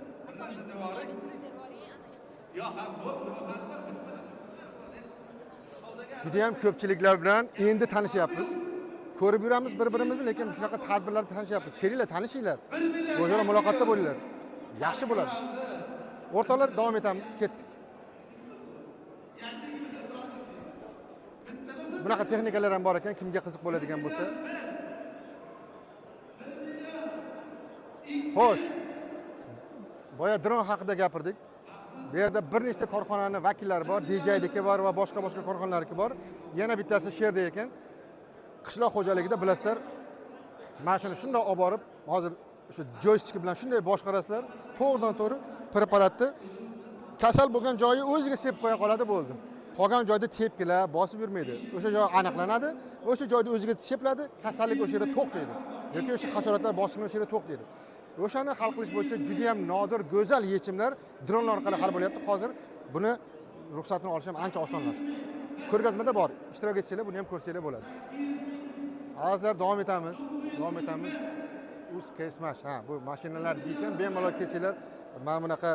Juda ham ko'pchiliklar bilan endi tanishyapmiz. Ko'rib yuramiz bir-birimizni, lekin shunaqa tadbirlarda tanishyapmiz. Kelinglar, tanishinglar. O'zaro muloqotda bo'linglar. Yaxshi bo'ladi. O'rtoqlar, davom etamiz, ketdik. Bunaqa texnikalar ham bor ekan, kimga qiziq bo'ladigan bo'lsa. Xo'sh. Boya dron haqida gapirdik. Bu yerda bir nechta korxonaning vakillari bor, DJI'niki bor va boshqa-boshqa korxonalarniki bor. Yana bittasi shu yerda ekan. Qishloq xo'jaligida bilasizlar, mana shuni shunday olib borib, hozir o'sha joystik bilan shunday boshqarasizlar, to'g'ridan to'g'ri preparatni kasal bo'lgan joyi o'ziga sepib qo'ya qoladi, bo'ldi. Qolgan joyda tepkilar bosib yurmaydi. O'sha joy aniqlanadi, o'sha joyda o'ziga sepiladi, kasallik o'sha yerda to'xtaydi. Yoki o'sha hasharotlar bosimi o'sha yerda to'xtaydi. O'shani hal qilish bo'yicha juda ham nodir, go'zal yechimlar dronlar orqali hal bo'lyapti. Hozir buni ruxsatini olish ham ancha osonlashdi. Ko'rgazmada bor, ishtirok etsanglar, buni ham ko'rsanglar bo'ladi. Hozir davom etamiz, davom etamiz. Uz kesmash, ha, bu mashinalarniki ekan, bemalol kelsanglar, mana bunaqa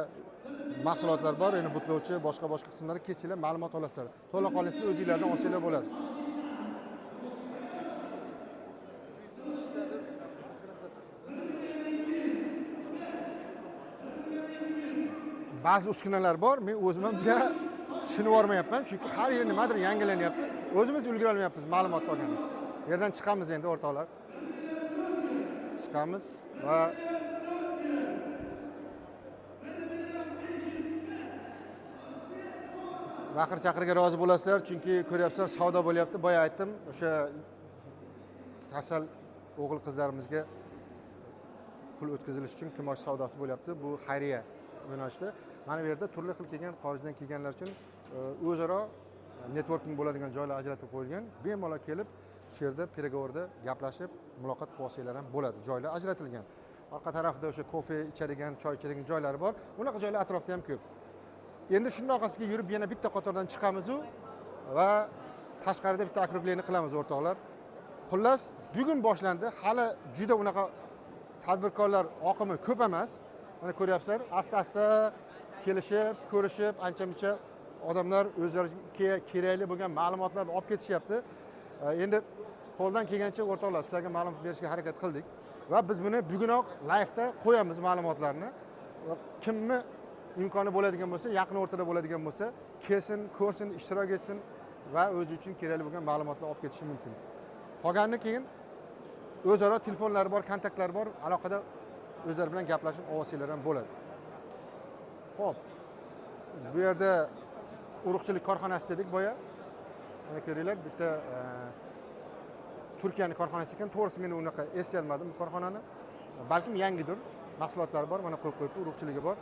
mahsulotlar bor, endi butlovchi, boshqa-boshqa qismlari kelsanglar ma'lumot olasizlar. To'laqonlisini o'zingizlardan olsanglar bo'ladi. Ba'zi uskunalar bor, men o'zim ham juda tushunib olmayapman, chunki har yili nimadir yangilanyapti. O'zimiz ulgura olmayapmiz ma'lumot olgani. Bu yerdan chiqamiz endi o'rtoqlar. Chiqamiz va baqir chaqirga rozi bo'lasizlar, chunki ko'ryapsizlar, savdo bo'lyapti. Boya aytdim, o'sha kasal o'g'il qizlarimizga pul o'tkazilishi uchun kimosh savdosi bo'lyapti. Bu xayriya yo'nalishida. Mana bu yerda turli xil kelgan, xorijdan kelganlar uchun o'zaro networking bo'ladigan joylar ajratib qo'yilgan. Bemalol kelib shu yerda peregovorda gaplashib, muloqot qilib olsanglar ham bo'ladi. Joylar ajratilgan. Orqa tarafida o'sha kofe ichadigan, choy ichadigan joylari bor. Unaqa joylar atrofda ham ko'p. Endi shundan orqasiga yurib yana bitta qatordan chiqamiz u va tashqarida bitta okrugleni qilamiz o'rtoqlar. Xullas, bugun boshlandi. Hali juda unaqa tadbirkorlar oqimi ko'p emas. Mana ko'ryapsizlar, asta-asta kelishib, ko'rishib, ancha-muncha odamlar o'zlariga kerakli bo'lgan ma'lumotlarni olib ketishyapti. Endi qo'ldan kelgancha o'rtoqlar sizlarga ma'lumot berishga harakat qildik va biz buni bugunoq live'da qo'yamiz ma'lumotlarni. Va kimni imkoni bo'ladigan bo'lsa, yaqin o'rtada bo'ladigan bo'lsa, kelsin, ko'rsin, ishtirok etsin va o'zi uchun kerakli bo'lgan ma'lumotlar olib ketishi mumkin. Qolganini keyin o'zaro telefonlari bor, kontaktlari bor, aloqada o'zlari bilan gaplashib olsanglar ham bo'ladi. Xo'p. Bu yerda urug'chilik korxonasi dedik boya. Mana ko'ringlar, bitta Turkiyani korxonasi ekan. To'g'risi men unaqa eslay olmadim bu korxonani. Balkim yangidir. Mahsulotlari bor, mana qo'yib qo'yibdi, urug'chiligi bor.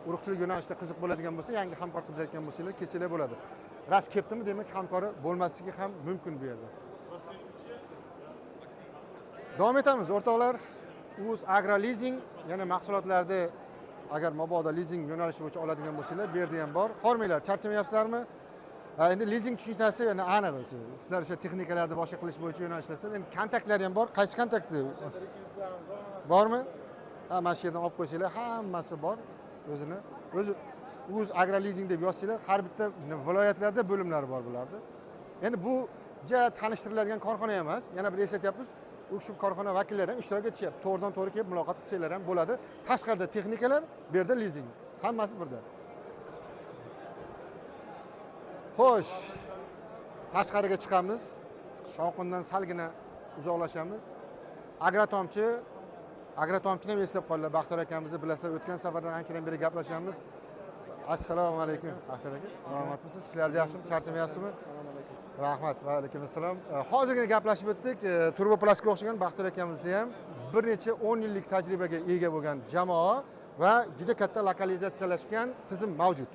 Urug'chilik yo'nalishida qiziq bo'ladigan bo'lsa, yangi hamkor qidirayotgan bo'lsanglar, kelsanglar bo'ladi. Rost kelibdimi, demak hamkori bo'lmasligi ham mumkin bu yerda. Davom etamiz, o'rtoqlar. Uz Agro Leasing yana mahsulotlarni agar mabodo lizing yo'nalishi bo'yicha oladigan bo'lsanglar, bu yerda ham bor. Hormanglar, charchamayapsizlarmi? Ha, endi lizing tushunchasi yana aniq o'zi. Sizlar o'sha texnikalarni boshqa qilish bo'yicha yo'nalishlasizlar. Endi kontaktlari ham bor. Qaysi kontaktni? Bormi? Ha, mana shu yerdan olib qo'ysanglar, hammasi bor o'zini. O'zi Uz Agro Leasing deb yozsanglar, har bitta viloyatlarda bo'limlari bor bularni. Endi bu ja tanishtiriladigan korxona emas. Yana bir eslatyapmiz. U shu korxona vakillari ham ishtirok etishyapti. To'g'ridan to'g'ri kelib muloqot qilsanglar ham bo'ladi. Tashqarida texnikalar, bu yerda lizing. Hammasi birda. Xo'sh, tashqariga chiqamiz. Shovqindan salgina uzoqlashamiz. Agrotomchi, Agrotomchini ham eslab qoldilar. Baxtiyor akamizni bilasizlar, o'tgan safardan anchadan beri gaplashamiz. Assalomu alaykum, Baxtiyor aka. Salomatmisiz? Ishlaringiz yaxshimi? Charchamayapsizmi? Rahmat, va alaykum assalom. Hozirgina gaplashib o'tdik. Turboplastga o'xshagan Baxtiyor akamizni ham bir necha 10 yillik tajribaga ega bo'lgan jamoa va juda katta lokalizatsiyalashgan tizim mavjud.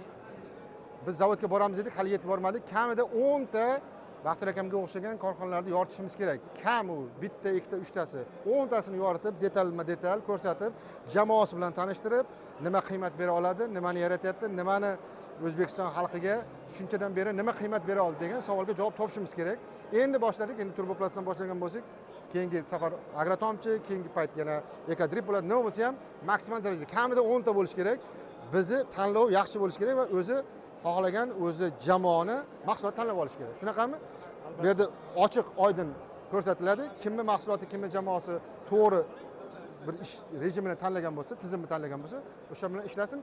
Biz zavodga boramiz dedik, hali yetib bormadik. Kamida 10 ta Baxtiyor akamga o'xshagan korxonalarni yoritishimiz kerak. Kam u bitta, ikkita, uchtasi, 10 tasini yoritib, detalma detal ko'rsatib, jamoasi bilan tanishtirib, nima qiymat bera oladi, nimani yaratyapti, nimani O'zbekiston xalqiga shunchadan beri nima qiymat bera oldi degan savolga javob topishimiz kerak. Endi boshladik, endi Turboplastdan boshlagan bo'lsak, keyingi safar Agrotomchi, keyingi payt yana Ekadrip bo'ladi. Nima bo'lsa ham maksimal darajada kamida 10 ta bo'lishi kerak. Bizni tanlov yaxshi bo'lishi kerak va o'zi xohlagan o'zi jamoani mahsulot tanlab olish kerak. Shunaqami? Bu yerda ochiq oydin ko'rsatiladi. Kimni mahsuloti, kimni jamoasi to'g'ri bir ish rejimini tanlagan bo'lsa, tizimni tanlagan bo'lsa, o'sha bilan ishlasin.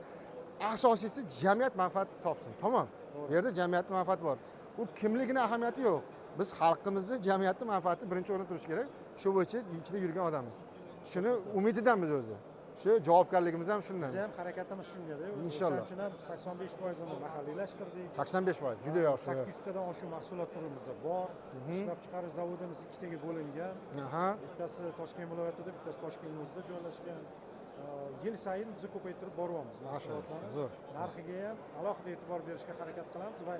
Asosiysi jamiyat manfaat topsin. Tamom. Bu yerda jamiyatning manfaati bor. U kimligini ahamiyati yo'q. Biz xalqimizni, jamiyatning manfaati birinchi o'rinda turishi kerak. Shu bo'yicha ichida yurgan odammiz. Shuni umididamiz o'zi. Shu javobgarligimiz ham shundan. Biz ham harakatimiz shunga-da. Inshaalloh. O'shaning uchun ham 85%ini mahalliylashtirdik. 85% juda yaxshi. 800 tadan oshiq mahsulot turimiz bor. Ishlab chiqarish zavodimiz ikkitaga bo'lingan. Bittasi Toshkent viloyatida, bittasi Toshkent o'zida joylashgan. Yil sayin biz ko'paytirib boryapmiz mahsulotlarni. Zo'r. Narxiga ham alohida e'tibor berishga harakat qilamiz va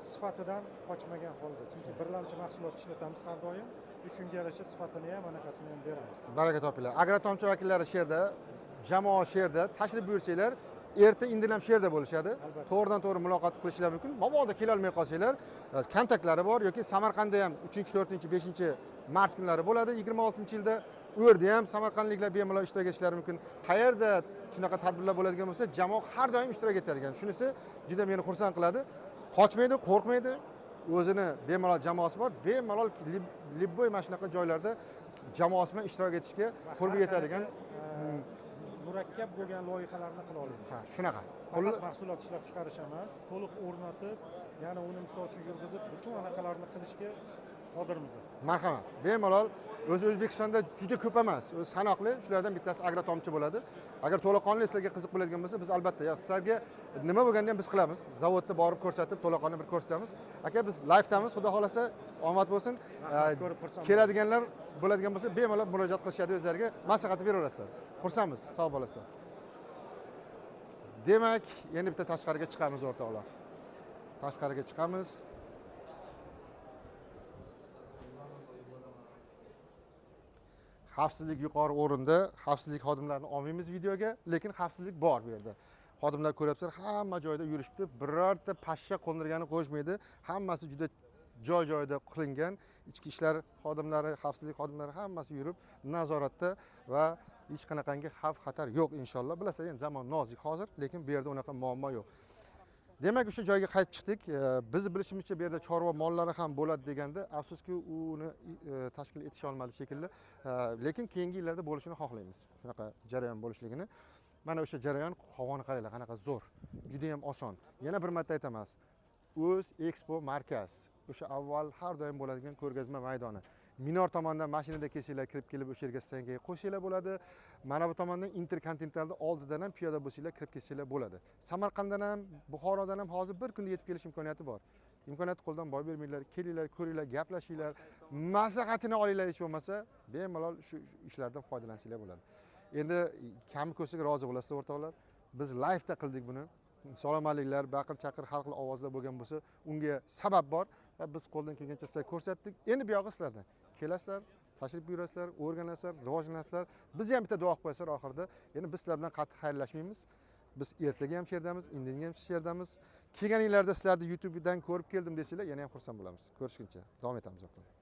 sifatidan qochmagan holda. Chunki birlamchi mahsulot ishlatamiz har doim. Shunga yarasha sifatini ham, anaqasini ham beramiz. Baraka topinglar. Agrotomchi vakillari shu yerda, jamoa shu yerda, tashrif buyursanglar, erta indin ham shu yerda bo'lishadi. To'g'ridan to'g'ri muloqot qilishlar mumkin. Mabodo kela olmay qolsanglar, kontaktlari bor yoki Samarqandda ham 3, 4, 5 mart kunlari bo'ladi. 26-yilda u yerda ham samarqandliklar bemalol ishtirok etishlari mumkin. Qayerda shunaqa tadbirlar bo'ladigan bo'lsa, jamoa har doim ishtirok etadigan. Shunisi juda meni xursand qiladi. Qochmaydi, qo'rqmaydi. O'zini bemalol jamoasi bor. Bemalol libboy mana shunaqa joylarda jamoasi bilan ishtirok etishga qurbi yetadigan murakkab bo'lgan loyihalarni qila olamiz. Ha, shunaqa. Faqat mahsulot ishlab chiqarish emas, to'liq o'rnatib, ya'ni uni misol uchun yurg'izib, butun anaqalarni qilishga qodirmiz. Marhamat. Bemalol o'zi O'zbekistonda juda ko'p emas, o'zi sanoqli, shulardan bittasi Agrotomchi bo'ladi. Agar to'laqonli sizlarga qiziq bo'ladigan bo'lsa, biz albatta ya sizlarga nima bo'lganda ham biz qilamiz. Zavodda borib ko'rsatib, to'laqonli bir ko'rsatamiz. Aka, biz live'damiz, xudo xolasa, omad bo'lsin. Keladiganlar bo'ladigan bo'lsa, bemalol murojaat qilishadi o'zlariga, maslahat beraverasizlar. Xursandmiz, sog' bo'lasizlar. Demak, endi bitta tashqariga chiqamiz o'rtoqlar. Tashqariga chiqamiz. Xavfsizlik yuqori o'rinda, xavfsizlik xodimlarini olmaymiz videoga, lekin xavfsizlik bor bu yerda. Xodimlar ko'ryapsizlar, hamma joyda yurishibdi, birorta pashsha qo'ndirgani qo'yishmaydi. Hammasi juda joy-joyida qilingan. Ichki ishlar xodimlari, xavfsizlik xodimlari hammasi yurib nazoratda va hech qanaqangi xavf xatar yo'q inshaalloh. Bilasizlar, endi zamon nozik hozir, lekin bu yerda unaqa muammo yo'q. Demak, o'sha joyga qaytib chiqdik. Biz bilishimizcha bu yerda chorva mollari ham bo'ladi deganda, afsuski uni tashkil etisha olmadi shekilli. Lekin keyingi yillarda bo'lishini xohlaymiz. Shunaqa jarayon bo'lishligini. Mana o'sha jarayon, havoni qaranglar, qanaqa zo'r. Juda ham oson. Yana bir marta aytamiz. O'z Expo markaz. O'sha avval har doim bo'ladigan ko'rgazma maydoni. Minor tomondan mashinada kelsanglar, kirib kelib o'sha yerga стоянка ga qo'ysanglar bo'ladi. Mana bu tomondan Interkontinentalni oldidan ham piyoda bo'lsanglar, kirib kelsanglar bo'ladi. Samarqanddan ham, Buxorodan ham hozir bir kunda yetib kelish imkoniyati bor. Imkoniyatni qo'ldan boy bermanglar, kelinglar, ko'ringlar, gaplashinglar, maslahatini olinglar. Hech bo'lmasa bemalol shu ishlardan foydalansanglar bo'ladi. Endi kami ko'rsak rozi bo'lasizlar, o'rtoqlar. Biz live da qildik buni. Salomatliklar, baqir chaqir, har xil ovozlar bo'lgan bo'lsa, unga sabab bor va biz qo'ldan kelgancha sizlarga ko'rsatdik. Endi buyog'i sizlardan. Kelasizlar, tashrif buyurasizlar, o'rganasizlar, rivojlanasizlar. Biz ham bitta duo qilib qo'yasizlar oxirida. Endi biz sizlar bilan qattiq xayrlashmaymiz. Biz ertaga ham shu yerdamiz, indinga ham shu yerdamiz. Kelganinglarda sizlarni YouTubedan ko'rib keldim desanglar, yana ham xursand bo'lamiz. Ko'rishguncha davom etamiz, o'rtoqlar.